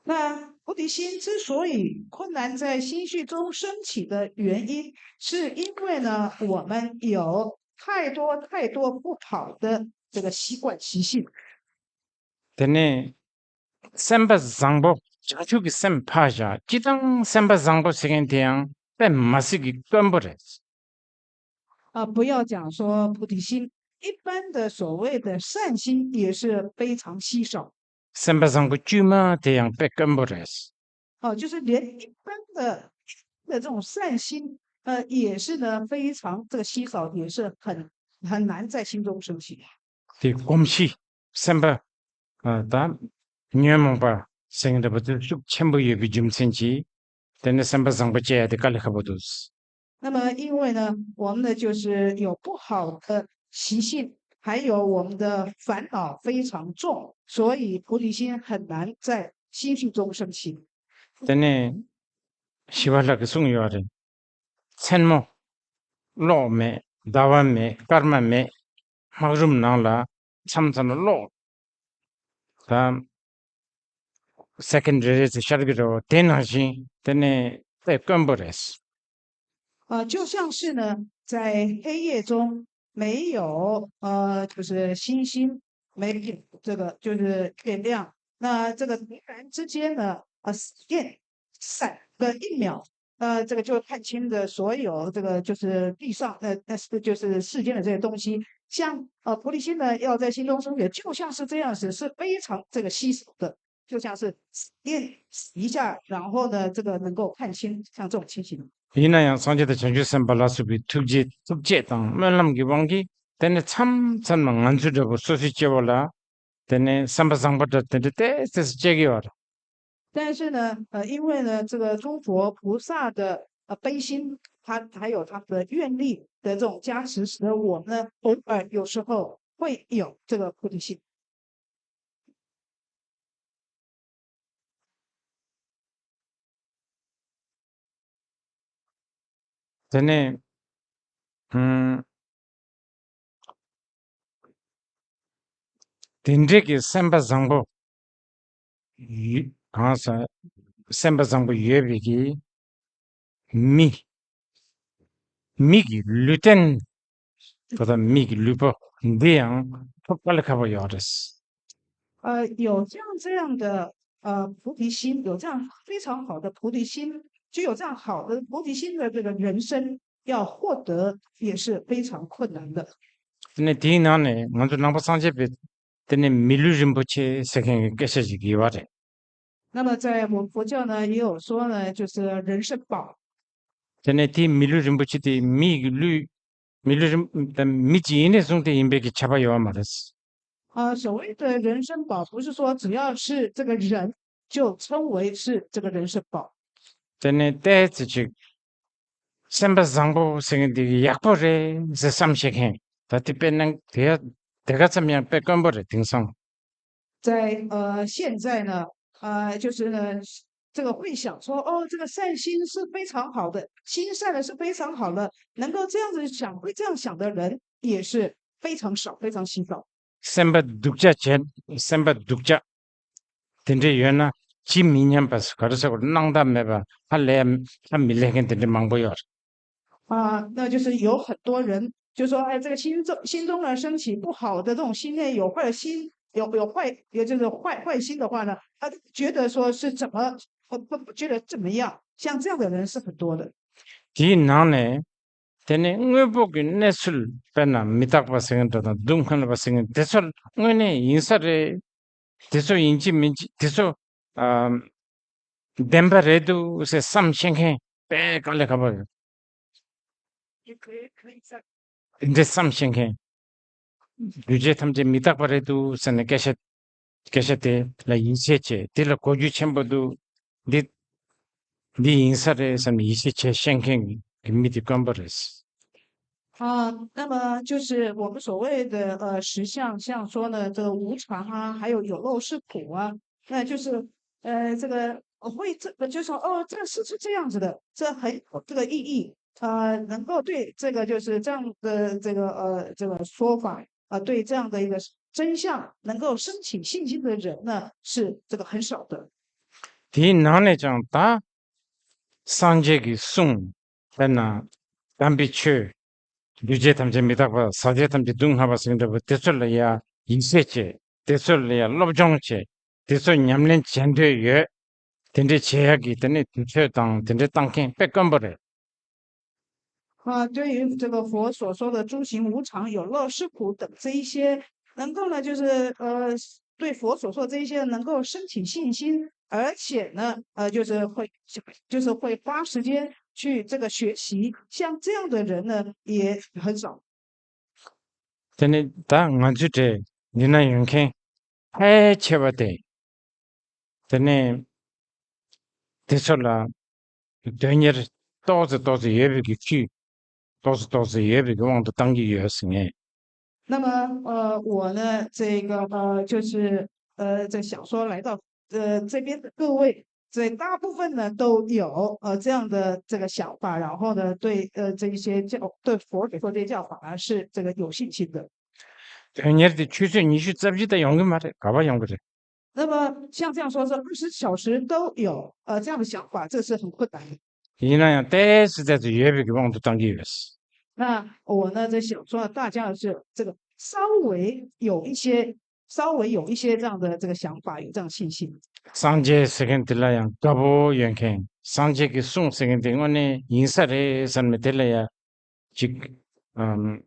那菩提心之所以困难在心绪中升起的原因，是因为呢，我们有太多太多不好的这个习惯习性。 དེ་ནས་སེམས་པ་བཟང་པོ། བྱང་ཆུབ་ཀྱི་སེམས་ཕར་བཞག་སྤྱིར་བཏང་སེམས་པ་བཟང་པོ་ཟེར་མཁན་དེ་ཡང་དཔེ་མི་སྲིད་ཀྱི་དཀོན་པོ་རེད། 啊，不要讲说菩提心，一般的所谓的善心也是非常稀少。 སེམས་པ་བཟང་པོ་དཀྱུས་མ་དེ་ཡང་དཔེ་དཀོན་པོ་རེད། 哦，就是连一般的的这种善心，呃，也是呢非常这个稀少，也是很很难在心中升起。 དེ་གོམས་གཤིས་སེམས་པ་ད་ཉོན་མོངས་པ་ཟེར་མཁན་འདྲ་པོ་དེ་ཤུགས་ཆེན་པོ་ཡོད་པའི་རྒྱུ་མཚན་གྱིས། དེ་ནས་སེམས་པ་བཟང་པོ་སྐྱེ་ཡ་དེ་དཀའ་ལས་ཁག་པོ་འདུག 那么因为呢，我们呢就是有不好的习性，还有我们的烦恼非常重，所以菩提心很难在心性中升起。 དེ་ནས་ཞི་བ་ལྷ་གིས་གསུངས་ཡོད་རེད། མཚན་མོ་གློག་མེད། ཟླ་བ་མེད། སྐར་མ་མེད། སྨག་རུམ་ནང་ལ་མཚམས་མཚམས་ལ་གློག་དང་སེ་ཀན་རེ་རེ་ཙམ་ཤར་གྱི་རེད་བ། དེ་ནང་བཞིན་དེ་ནས་དཔེ་དཀོན་པོ་རེད། 呃，就像是呢，在黑夜中没有呃，就是星星，没有这个就是月亮，那这个突然之间呢，呃，闪电闪个一秒，呃，这个就看清的所有这个就是地上呃，那是就是世间的这些东西，像呃菩提心呢，要在心中升起，就像是这样子，是非常这个稀少的。 就像是点一下，然后呢，这个能够看清，像这种情形。 ཡིན་ན་ཡང་སངས་རྒྱས་དང་བྱང་ཆུབ་སེམས་དཔའ་ལ་སོགས་པའི་ཐུགས་རྗེ་ཐུགས་བསྐྱེད་དང་སྨོན་ལམ་གྱི་དབང་གིས་དེ་ནི་མཚམས་མཚམས་ལ་ང་ཚོ་འདྲ་པོ་སོ་སོའི་སྐྱེ་བོ་ལ་དེ་ནི་སེམས་པ་བཟང་པོ་འདྲ་དེ་འདྲ་ཏོག་ཙམ་སྐྱེ་གི་ཡོད་རེད། 但是呢，呃，因为呢，这个诸佛菩萨的呃悲心，他还有他的愿力的这种加持，使得我们呢，偶尔有时候会有这个菩提心。 དེ་ནས་ཨུམ། དེ་འདྲའི་གི་སེམས་པ་བཟང་པོ་ཡོད་གང་ཟག་སེམས་པ་བཟང་པོ་ཡོད་པའི་གི་མི། མི་གི་ལུས་རྟེན་པ་དང་མི་གི་ལུས་པོ་འདི་ཡང་ཐོབ་དཀའ་ལས་ཁག་པོ་ཡོད་རེད། 呃，有这样这样的呃菩提心，有这样非常好的菩提心，具有这样好的菩提心的这个人生，要获得也是非常困难的。 དེ་ནས་དེའི་ནང་ནས་ང་ཚོ་ནང་པ་སངས་རྒྱས་པའི་དེ་ནས་མི་ལུས་རིན་པོ་ཆེ་ཟེར་མཁན་གྱི་སྐད་ཆ་ཞིག་ཡོད་པ་རེད། 那么在我们佛教呢，也有说呢，就是人生宝。 དེ་ནས་དེའི་མི་ལུས་རིན་པོ་ཆེ་དེ་མི་གི་ལུས་མི་ལུས་རིན་དང་མི་གཅིག་ཡིན་ནས་བཟུང་སྟེ་ཡིན་པའི་གི་ཁྱབ་པ་ཡོད་པ་མ་རེད། 啊，所谓的人生宝，不是说只要是这个人，就称为是这个人生宝。 དེ་ནས་ཏོག་ཙམ་ཅིག་སེམས་པ་བཟང་པོ་ཟེར་མཁན་དེ་ཡག་པོ་རེད་ཟེར་བསམ་ཤེས་མཁན་ད་དེ་དཔེར་ན་དེ་དེ་ག་ཙམ་ཡང་དཔེ་དཀོན་པོ་རེད་དེང་སང་། 在呃现在呢，呃，就是呢，这个会想说，哦，这个善心是非常好的，心善的是非常好的，能够这样子想，会这样想的人也是非常少，非常稀少。 སེམས་པ་སྡུག་ཅག་བྱས་སེམས་པ་སྡུག་ཅག་དེ་འདྲ་ཡོད་ན་ཇི་མི་སྙམ་པ་ག་རེ་ཟེར་དགོས་རེད། སྣང་དག་མེད་པ་ཧ་ལས་ཧ་མི་ལས་མཁན་དེ་འདྲ་མང་པོ་ཡོད་རེད། 啊，那就是有很多人就说，哎，这个心中心中呢升起不好的这种心念，有坏的心，有有坏，也就是坏坏心的话呢，他觉得说是怎么不不不觉得怎么样，像这样的人是很多的。 དེའི་ནང་ནས་དེ་ནས་དངོས་པོ་གི་གནས་ཚུལ་དཔེར་ན་མི་རྟག་པ་ཟེར་མཁན་འདྲ་དང་སྡུག་བསྔལ་བ་ཟེར་མཁན་དེ་ཚོ་དངོས་གནས་ཡིན་ས་རེད། དེ་ཚོ་ཡིན་གཅིག་མིན་གཅིག་དེ་ཚོ་ཨ་བདེན་པ་རེད་འདུག་ཟེར་བསམ་ཤེས་མཁན་དཔེ་དཀའ་ལས་ཁག་པོ་རེད། དེ་འདྲའི་བསམ་ཤེས་མཁན་འདུས་བྱས་ཐམས་ཅད་མི་རྟག་པ་རེད་འདུག་ཟེར་ནས་སྐད་ཆ་སྐད་ཆ་དེ་ལ་ཡིད་ཆེས་བྱེད། དེ་ལ་གོ་རྒྱུ་ཆེན་པོ་འདུག་འདི་འདི་ཡིན་ས་རེད་བསམ་ནས་ཡིད་ཆེས་བྱེད་ཤེས་མཁན་གྱི་མི་དེ་དཀོན་པོ་རེད། 啊，那么就是我们所谓的呃实相，像说呢，这个无常啊，还有有漏是苦啊，那就是呃这个会这个就说哦，这个事是这样子的，这很有这个意义，呃，能够对这个就是这样的这个呃这个说法啊，对这样的一个真相能够升起信心的人呢，是这个很少的。 དེའི་ནང་ནས་ཀྱང་ད་སངས་རྒྱས་ཀྱི་གསུང་དཔེར་ན་དམ་པའི་ཆོས་འདུས་བྱས་ཐམས་ཅད་མི་རྟག་པ་ཟག་བཅས་ཐམས་ཅད་སྡུག་བསྔལ་བ་ཟེར་འདྲ་པོ་དེ་ཚོ་ལ་ཡ་ཡིད་ཆེས་བྱེད། དེ་ཚོ་ལ་ཡ་སློབ་སྦྱོང་བྱེད། དེ་ཚོ་ཉམས་ལེན་བྱེད་འདོད་ཡོད། དེ་འདྲའི་བྱེད་ཡག་གི་དེ་ནི་དུས་ཚོད་དང་དེ་འདྲའི་བཏང་མཁན་དཔེ་དཀོན་པོ་རེད། 啊，对于这个佛所说的诸行无常、有乐是苦等这一些，能够呢，就是呃，对佛所说这一些能够升起信心，而且呢，呃，就是会就是会花时间去这个学习，像这样的人呢也很少。 དེ་ནི་ད་ང་ཚོའི་གྲས་འདི་ན་ཡོད་མཁན་ཕལ་ཆེ་བ་དེ་དེ་ནས་དེ་ཚོ་ལ་དོན་གཉེར་ཏོག་ཙེ་ཏོག་ཙེ་ཡོད་པའི་གི་ཁྱུས་ཏོག་ཙེ་ཏོག་ཙེ་ཡོད་པའི་གི་དབང་དུ་བཏང་གི་ཡོད་ཟེར་ངས། 那么呃，我呢，这个呃，就是呃，在想说来到呃这边的各位，这大部分呢都有呃这样的这个想法，然后呢，对呃这一些教对佛陀这些教法呢是这个有信心的。དོན་གཉེར་དེ་ཆུ་ཚོད་ཉི་ཤུ་རྩ་བཞི་དང་ཡོང་གི་མ་རེད། ག་པར་ཡོང་གི་རེད། 那么像这样说，这二十小时都有呃这样的想法，这是很困难的。 ཡིན་ན་ཡང་ཏོག་ཙམ་ཏོག་ཙམ་ཡོད་པའི་གི་དབང་དུ་བཏང་གི་ཡོད། 那我呢在想说，大家是这个稍微有一些，稍微有一些这样的这个想法，有这样信心。 སངས་རྒྱས་ཟེར་མཁན་དེ་ལ་ཡང་དགའ་པོ་ཡོད་མཁན། སངས་རྒྱས་ཀྱི་གསུང་ཟེར་མཁན་དེ་དངོས་གནས་ཡིན་ས་རེད་བསམ་ནས་དེ་ལ་ཡང་ཅིག་ཨམ།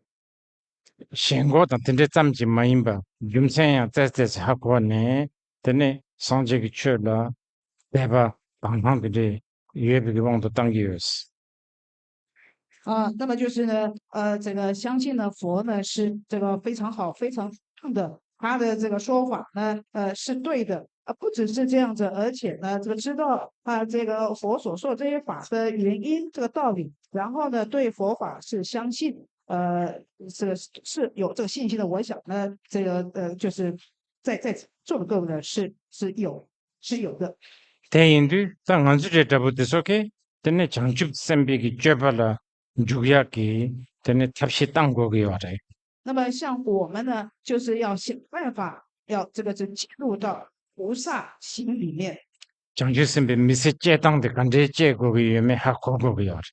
ཞེན་ཁོག་དང་དེ་འདྲ་ཙམ་གྱིས་མ་ཡིན་པ། རྒྱུ་མཚན་ཡང་ཏོག་ཙམ་ཏོག་ཙམ་ཧ་གོ་ནས། དེ་ནས་སངས་རྒྱས་ཀྱི་ཆོས་ལ་དད་པ་དང་དང་དེ་འདྲ་ཡོད་པའི་དབང་དུ་བཏང་གི་ཡོད། 啊，那么就是呢，呃，这个相信呢，佛呢是这个非常好、非常棒的，他的这个说法呢，呃，是对的。呃，不只是这样子，而且呢，这个知道啊，这个佛所说这些法的原因、这个道理，然后呢，对佛法是相信，呃，这个是是有这个信心的。我想呢，这个呃，就是在在座的各位呢，是是有是有的。 དེ་ཡིན་དུས་ད་ང་ཚོ་འདྲ་འདྲ་པོ་དེ་ཚོ་གིས་དེ་ནས་བྱང་ཆུབ་སེམས་དཔའི་གི་སྤྱོད་པ་ལ་འཇུག་ཡག་གི་དེ་ནས་ཐབས་ཤེས་བཏང་དགོས་ཀྱི་ཡོད་རེད། 那么像我们呢，就是要想办法，要这个是进入到菩萨心里面。 བྱང་ཆུབ་སེམས་དཔའི་མི་ཚེ་སྐྱེལ་སྟངས་དེ་ག་འདྲའི་སྐྱེལ་དགོས་ཀྱི་ཡོད་མེད་ཧ་གོ་དགོས་ཀྱི་ཡོད་རེད།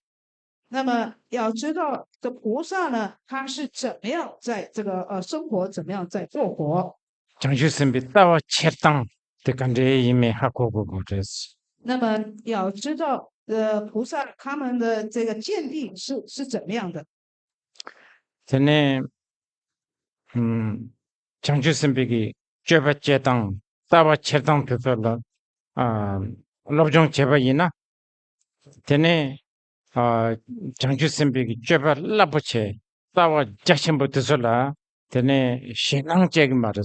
那么要知道，这菩萨呢，他是怎么样在这个呃生活，怎么样在过活。 བྱང་ཆུབ་སེམས་དཔའི་ལྟ་བ་འཁྱེར་སྟངས་དེ་ག་འདྲའི་ཡིན་མིན་ཧ་གོ་དགོས་དགོས་རེད། 那么要知道，呃，菩萨他们的这个见地是是怎么样的。 དེ་ནས་ཨམ། བྱང་ཆུབ་སེམས་དཔའི་གི་སྤྱོད་པ་སྤྱད་སྟངས། ལྟ་བ་འཁྱེར་སྟངས་དེ་ཚོ་ལ་ཨ། སློབ་སྦྱོང་བྱས་པ་ཡིན་ན། དེ་ནས་ཨ། བྱང་ཆུབ་སེམས་དཔའི་གི་སྤྱོད་པ་རླབས་པོ་ཆེ། ལྟ་བ་རྒྱ་ཆེན་པོ་དེ་ཚོ་ལ་དེ་ནས་ཞེད་སྣང་སྐྱེ་གི་མ་རེད།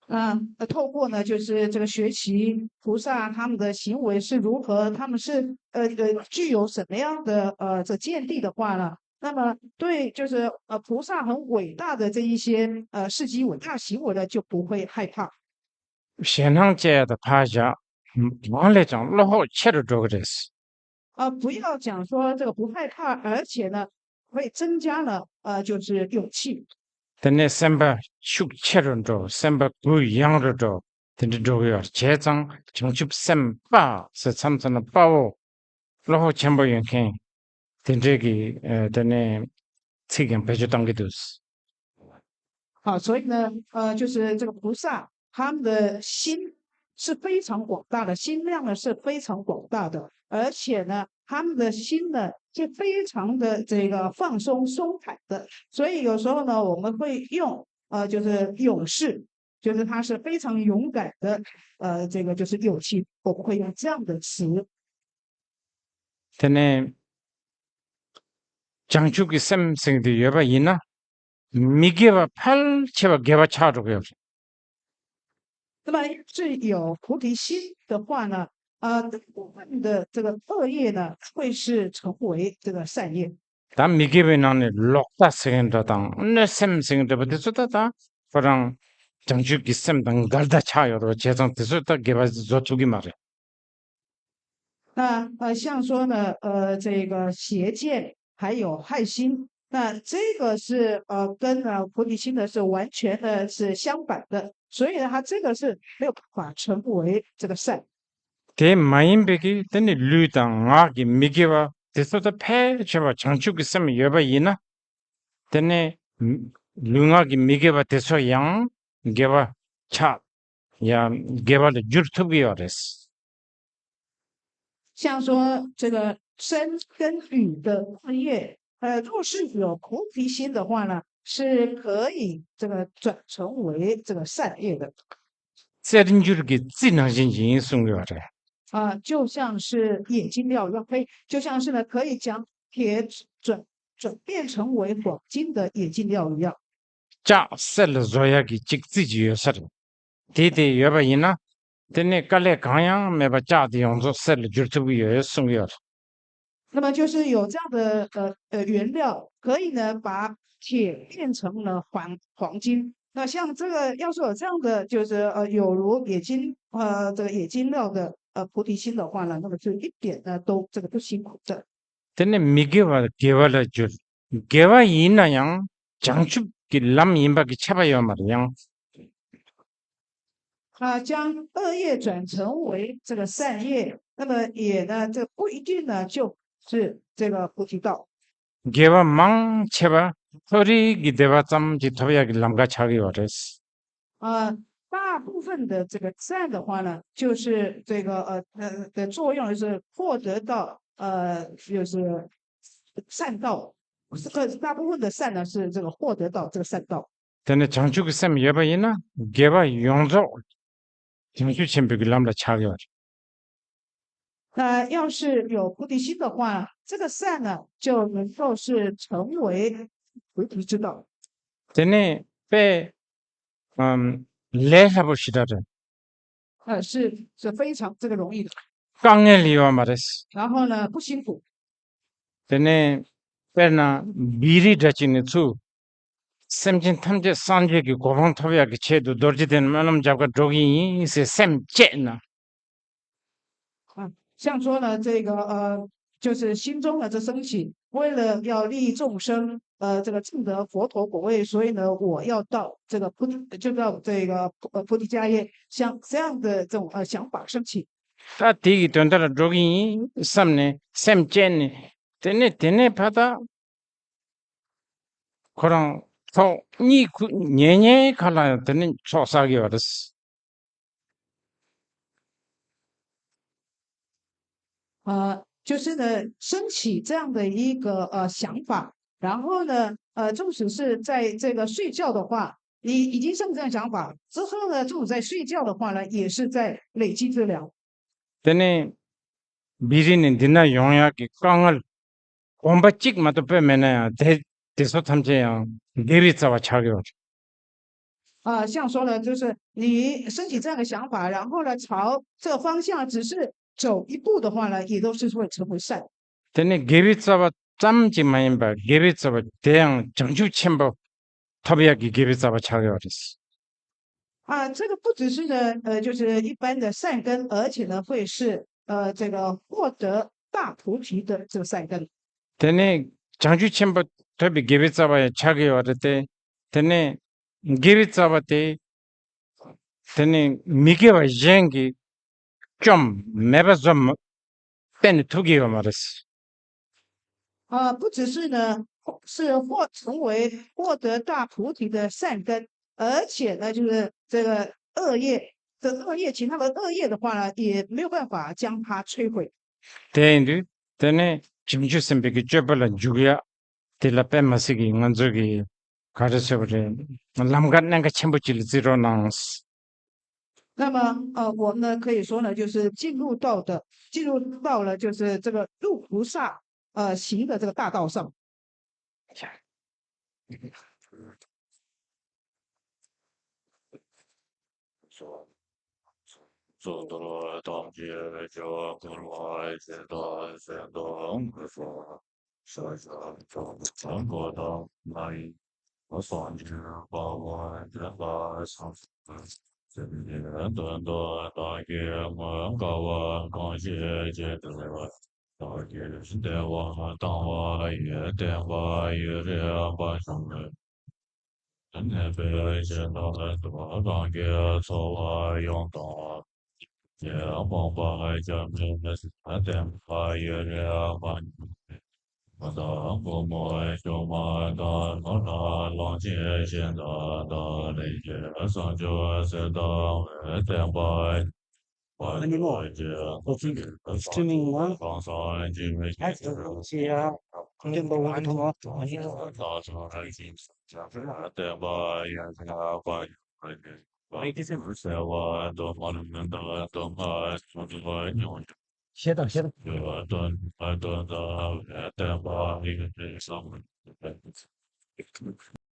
啊，呃，透过呢，就是这个学习菩萨他们的行为是如何，他们是呃呃具有什么样的呃这见地的话呢，那么对就是呃菩萨很伟大的这一些呃事迹伟大行为呢，就不会害怕。 ཞེད་སྣང་སྐྱེ་ཡ་དང་ཕར་བཞག་གང་ལས་ཀྱང་བློ་ཁོག་ཆེ་རུ་འགྲོ་གི་རེད། 啊，不要讲说这个不害怕，而且呢，会增加了呃就是勇气。 དེ་ནས་སེམས་པ་ཤུགས་ཆེ་རུ་འགྲོ། སེམས་པ་གུ་ཡངས་རུ་འགྲོ། དེ་འདྲ་འགྲོ་གི་ཡོད་རེད། བྱས་ཙང་བྱང་ཆུབ་སེམས་དཔའ་ཟེར་མཚམས་མཚམས་ན་དཔའ་བོ་བློ་ཁོག་ཆེན་པོ་ཡོད་མཁན་དེ་འདྲའི་གི་ཨ། དེ་ནས་ཚིག་ཀྱང་བེད་སྤྱོད་གཏང་གི་འདུག 好，所以呢，呃，就是这个菩萨，他们的心是非常广大的，心量呢是非常广大的，而且呢，他们的心呢是非常的这个放松松坦的，所以有时候呢，我们会用呃，就是勇士，就是他是非常勇敢的，呃，这个就是勇气，我们会用这样的词。 དེ་ནས་བྱང་ཆུབ་ཀྱི་སེམས་ཟེར་དེ་ཡོད་པ་ཡིན་ན། མི་དགེ་བ་ཕལ་ཆེ་བ་དགེ་བ་ཆགས་འགྲོ་གི་ཡོད་རེད། 那么是有菩提心的话呢，呃，大部分的这个恶业呢，会是成为这个善业。 ད་མི་དགེ་བའི་ནང་ནས་ལོག་ལྟ་ཟེར་མཁན་འདྲ་དང་གནོད་སེམས་ཟེར་མཁན་འདྲ་པོ་དེ་ཚོ་ད་ད་ཁོ་རང་བྱང་ཆུབ་ཀྱི་སེམས་དང་འགལ་ཟླ་ཆགས་ཡོད་རེད། བྱས་ཙང་དེ་ཚོ་ད་དགེ་བ་བཟོ་ཐུབ་ཀྱི་མ་རེད། 那呃，像说呢，呃，这个邪见还有害心，那这个是呃跟呃菩提心呢是完全的是相反的，所以呢，它这个是没有办法成为这个善。 དེ་མ་ཡིན་པའི་གི་དེ་ནི་ལུས་དང་ངག་གི་མི་དགེ་བ་དེ་ཚོ་ད་ཕལ་ཆེ་བ་བྱང་ཆུབ་ཀྱི་སེམས་ཡོད་པ་ཡིན་ན། དེ་ནས་ལུས་ངག་གི་མི་དགེ་བ་དེ་ཚོ་ཡང་དགེ་བ་ཆགས། ཡང་དགེ་བ་ལ་འགྱུར་ཐུབ་ཀྱི་ཡོད་རེད། 像说这个身跟语的恶业，呃，若是有菩提心的话呢，是可以这个转成为这个善业的。 རྩེར་འགྱུར་གྱི་རྩི་ནང་བཞིན་ཡིན་གསུང་གི་ཡོད་རེད། 啊，就像是眼进料一样，可以，就像是呢，可以将铁转转变成为黄金的眼进料一样。 ལྕགས་གསེར་ལ་བཟོ་ཡག་གི་གཅིག་རྩི་གཅིག་ཡོད་ས་རེད། དེ་དེ་ཡོད་པ་ཡིན་ན། དེ་ནས་དཀའ་ལས་གང་ཡང་མེད་པ་ལྕགས་དེ་ཡོངས་རྫོགས་གསེར་ལ་འགྱུར་ཐུབ་ཀྱི་ཡོད་གསུང་གི་ཡོད་རེད། 那么就是有这样的呃呃原料，可以呢把铁变成了黄黄金。那像这个要是有这样的，就是呃有如冶金呃这个冶金料的呃菩提心的话呢，那么就一点呢都这个不辛苦的。 དེ་ནས་མི་དགེ་བ་དགེ་བ་ལ་བསྒྱུར། དགེ་བ་ཡིན་ན་ཡང་བྱང་ཆུབ་ཀྱི་ལམ་ཡིན་པ་གི་ཁྱབ་པ་ཡོད་མ་རེད་ཡང་། 啊，将恶业转成为这个善业，那么也呢，这不一定呢就是这个菩提道。 དགེ་བ་མང་ཆེ་བ་མཐོ་རིས་ཀྱི་བདེ་བ་ཙམ་གྱིས་ཐོབ་ཡག་གི་ལམ་ཁ་ཆགས་ཀྱི་ཡོད་རེད། 啊，大部分的这个善的话呢，就是这个呃呃的作用就是获得到呃就是善道，这个大部分的善呢是这个获得到这个善道。 དེ་ནས་བྱང་ཆུབ་ཀྱི་སེམས་ཡོད་པ་ཡིན་ན་དགེ་བ་ཡོངས་རྫོགས་བྱང་ཆུབ་ཆེན་པོའི་གི་ལམ་ལ་ཆགས་ཡོད་རེད། 那要是有菩提心的话，这个善呢就能够是成为菩提之道。 དེ་ནས་དཔེ་ཨམ་ལས་སླ་པོ་ཞེ་དྲག་རེད། 呃，是是非常这个容易的， དཀའ་ངལ་ཡོད་མ་རེད། 然后呢不辛苦。 དེ་ནས་དཔེར་ན་བི་རི་འདྲ་ཅིག་ནས་ཚུར་སེམས་ཅན་ཐམས་ཅད་སངས་རྒྱས་ཀྱི་གོ་འཕང་ཐོབ་ཡག་གི་ཆེད་དུ་རྡོ་རྗེ་གདན་སྨོན་ལམ་རྒྱབ་ཁར་འགྲོ་གི་ཡིན་ཟེར་སེམས་བསྐྱེད་ན། 啊，像说呢，这个呃，就是心中呢这升起，为了要利益众生，呃，这个证得佛陀果位，所以呢，我要到这个菩提，就到这个呃菩提迦叶，像这样的这种呃想法升起。 ད་དེ་གི་དོན་དག་ལ་འགྲོ་གི་ཡིན་བསམ་ནས་སེམས་བསྐྱེད་ནས་དེ་ནས་དེ་ནས་ཕ་ད་ཁོ་རང་ཚོགས་གཉིད་ཁུག་ཉལ་ཉལ་ཁ་ལ་ཡང་དེ་ནས་ཚོགས་བསགས་ཀྱི་ཡོད་རེད། 啊，就是呢，升起这样的一个呃想法，然后呢，呃，纵使是在这个睡觉的话，你已经生这样想法之后呢，纵使在睡觉的话呢，也是在累积资粮。 དེ་ནས་བི་རི་ནས་འདི་ན་ཡོང་ཡག་གི་དཀའ་ངལ་གོམ་པ་གཅིག་མ་གཏོགས་སྤོས་མེད་ན་ཡང་དེ་དེ་ཚོ་ཐམས་ཅད་ཡང་དགེ་བའི་རྩ་བ་ཆགས་ཡོད། 啊，像说呢，就是你升起这样的想法，然后呢，朝这个方向只是走一步的话呢，也都是会成为善。 དེ་ནས་དགེ་བའི་རྩ་བ་ཙམ་གྱིས་མ་ཡིན་པར་དགེ་བའི་རྩ་བ་དེ་ཡང་བྱང་ཆུབ་ཆེན་པོ་ཐོབ་ཡག་གི་དགེ་བའི་རྩ་བ་ཆགས་ཡོད་རེད། 啊，这个不只是呢，呃，就是一般的善根，而且呢，会是呃这个获得大菩提的这个善根。 དེ་ནས་བྱང་ཆུབ་ཆེན་པོ་ཐོབ་པའི་དགེ་བའི་རྩ་བ་ཡང་ཆགས་ཀྱི་ཡོད་རེད་དེ། དེ་ནས་དགེ་བའི་རྩ་བ་དེ་དེ་ནས་མི་དགེ་བ་གཞན་གྱིས་བཅོམ་མེད་པ་བཟོ་མ་གཏན་ནས་ཐུབ་ཀྱི་ཡོད་མ་རེད། 啊，不只是呢，是获成为获得大菩提的善根，而且呢，就是这个恶业，这恶业，其他的恶业的话呢，也没有办法将它摧毁。 དེ་ཡིན་དུས་དེ་ནས་བྱང་ཆུབ་སེམས་དཔའི་གི་སྤྱོད་པ་ལ་འཇུག་ཡ་དེ་ལ་དཔེ་མ་སྲིད་ཀྱི་ང་ཚོ་གི་ག་རེ་ཟེར་བ་རེད། ལམ་ཁ་གནད་འགག་ཆེན་པོ་ཅིག་ལ་བརྩི་རོགས་གནང་། 那么，呃，我们呢可以说呢，就是进入到的，进入到了就是这个入菩萨呃行的这个大道上。 Streaming one. Number one.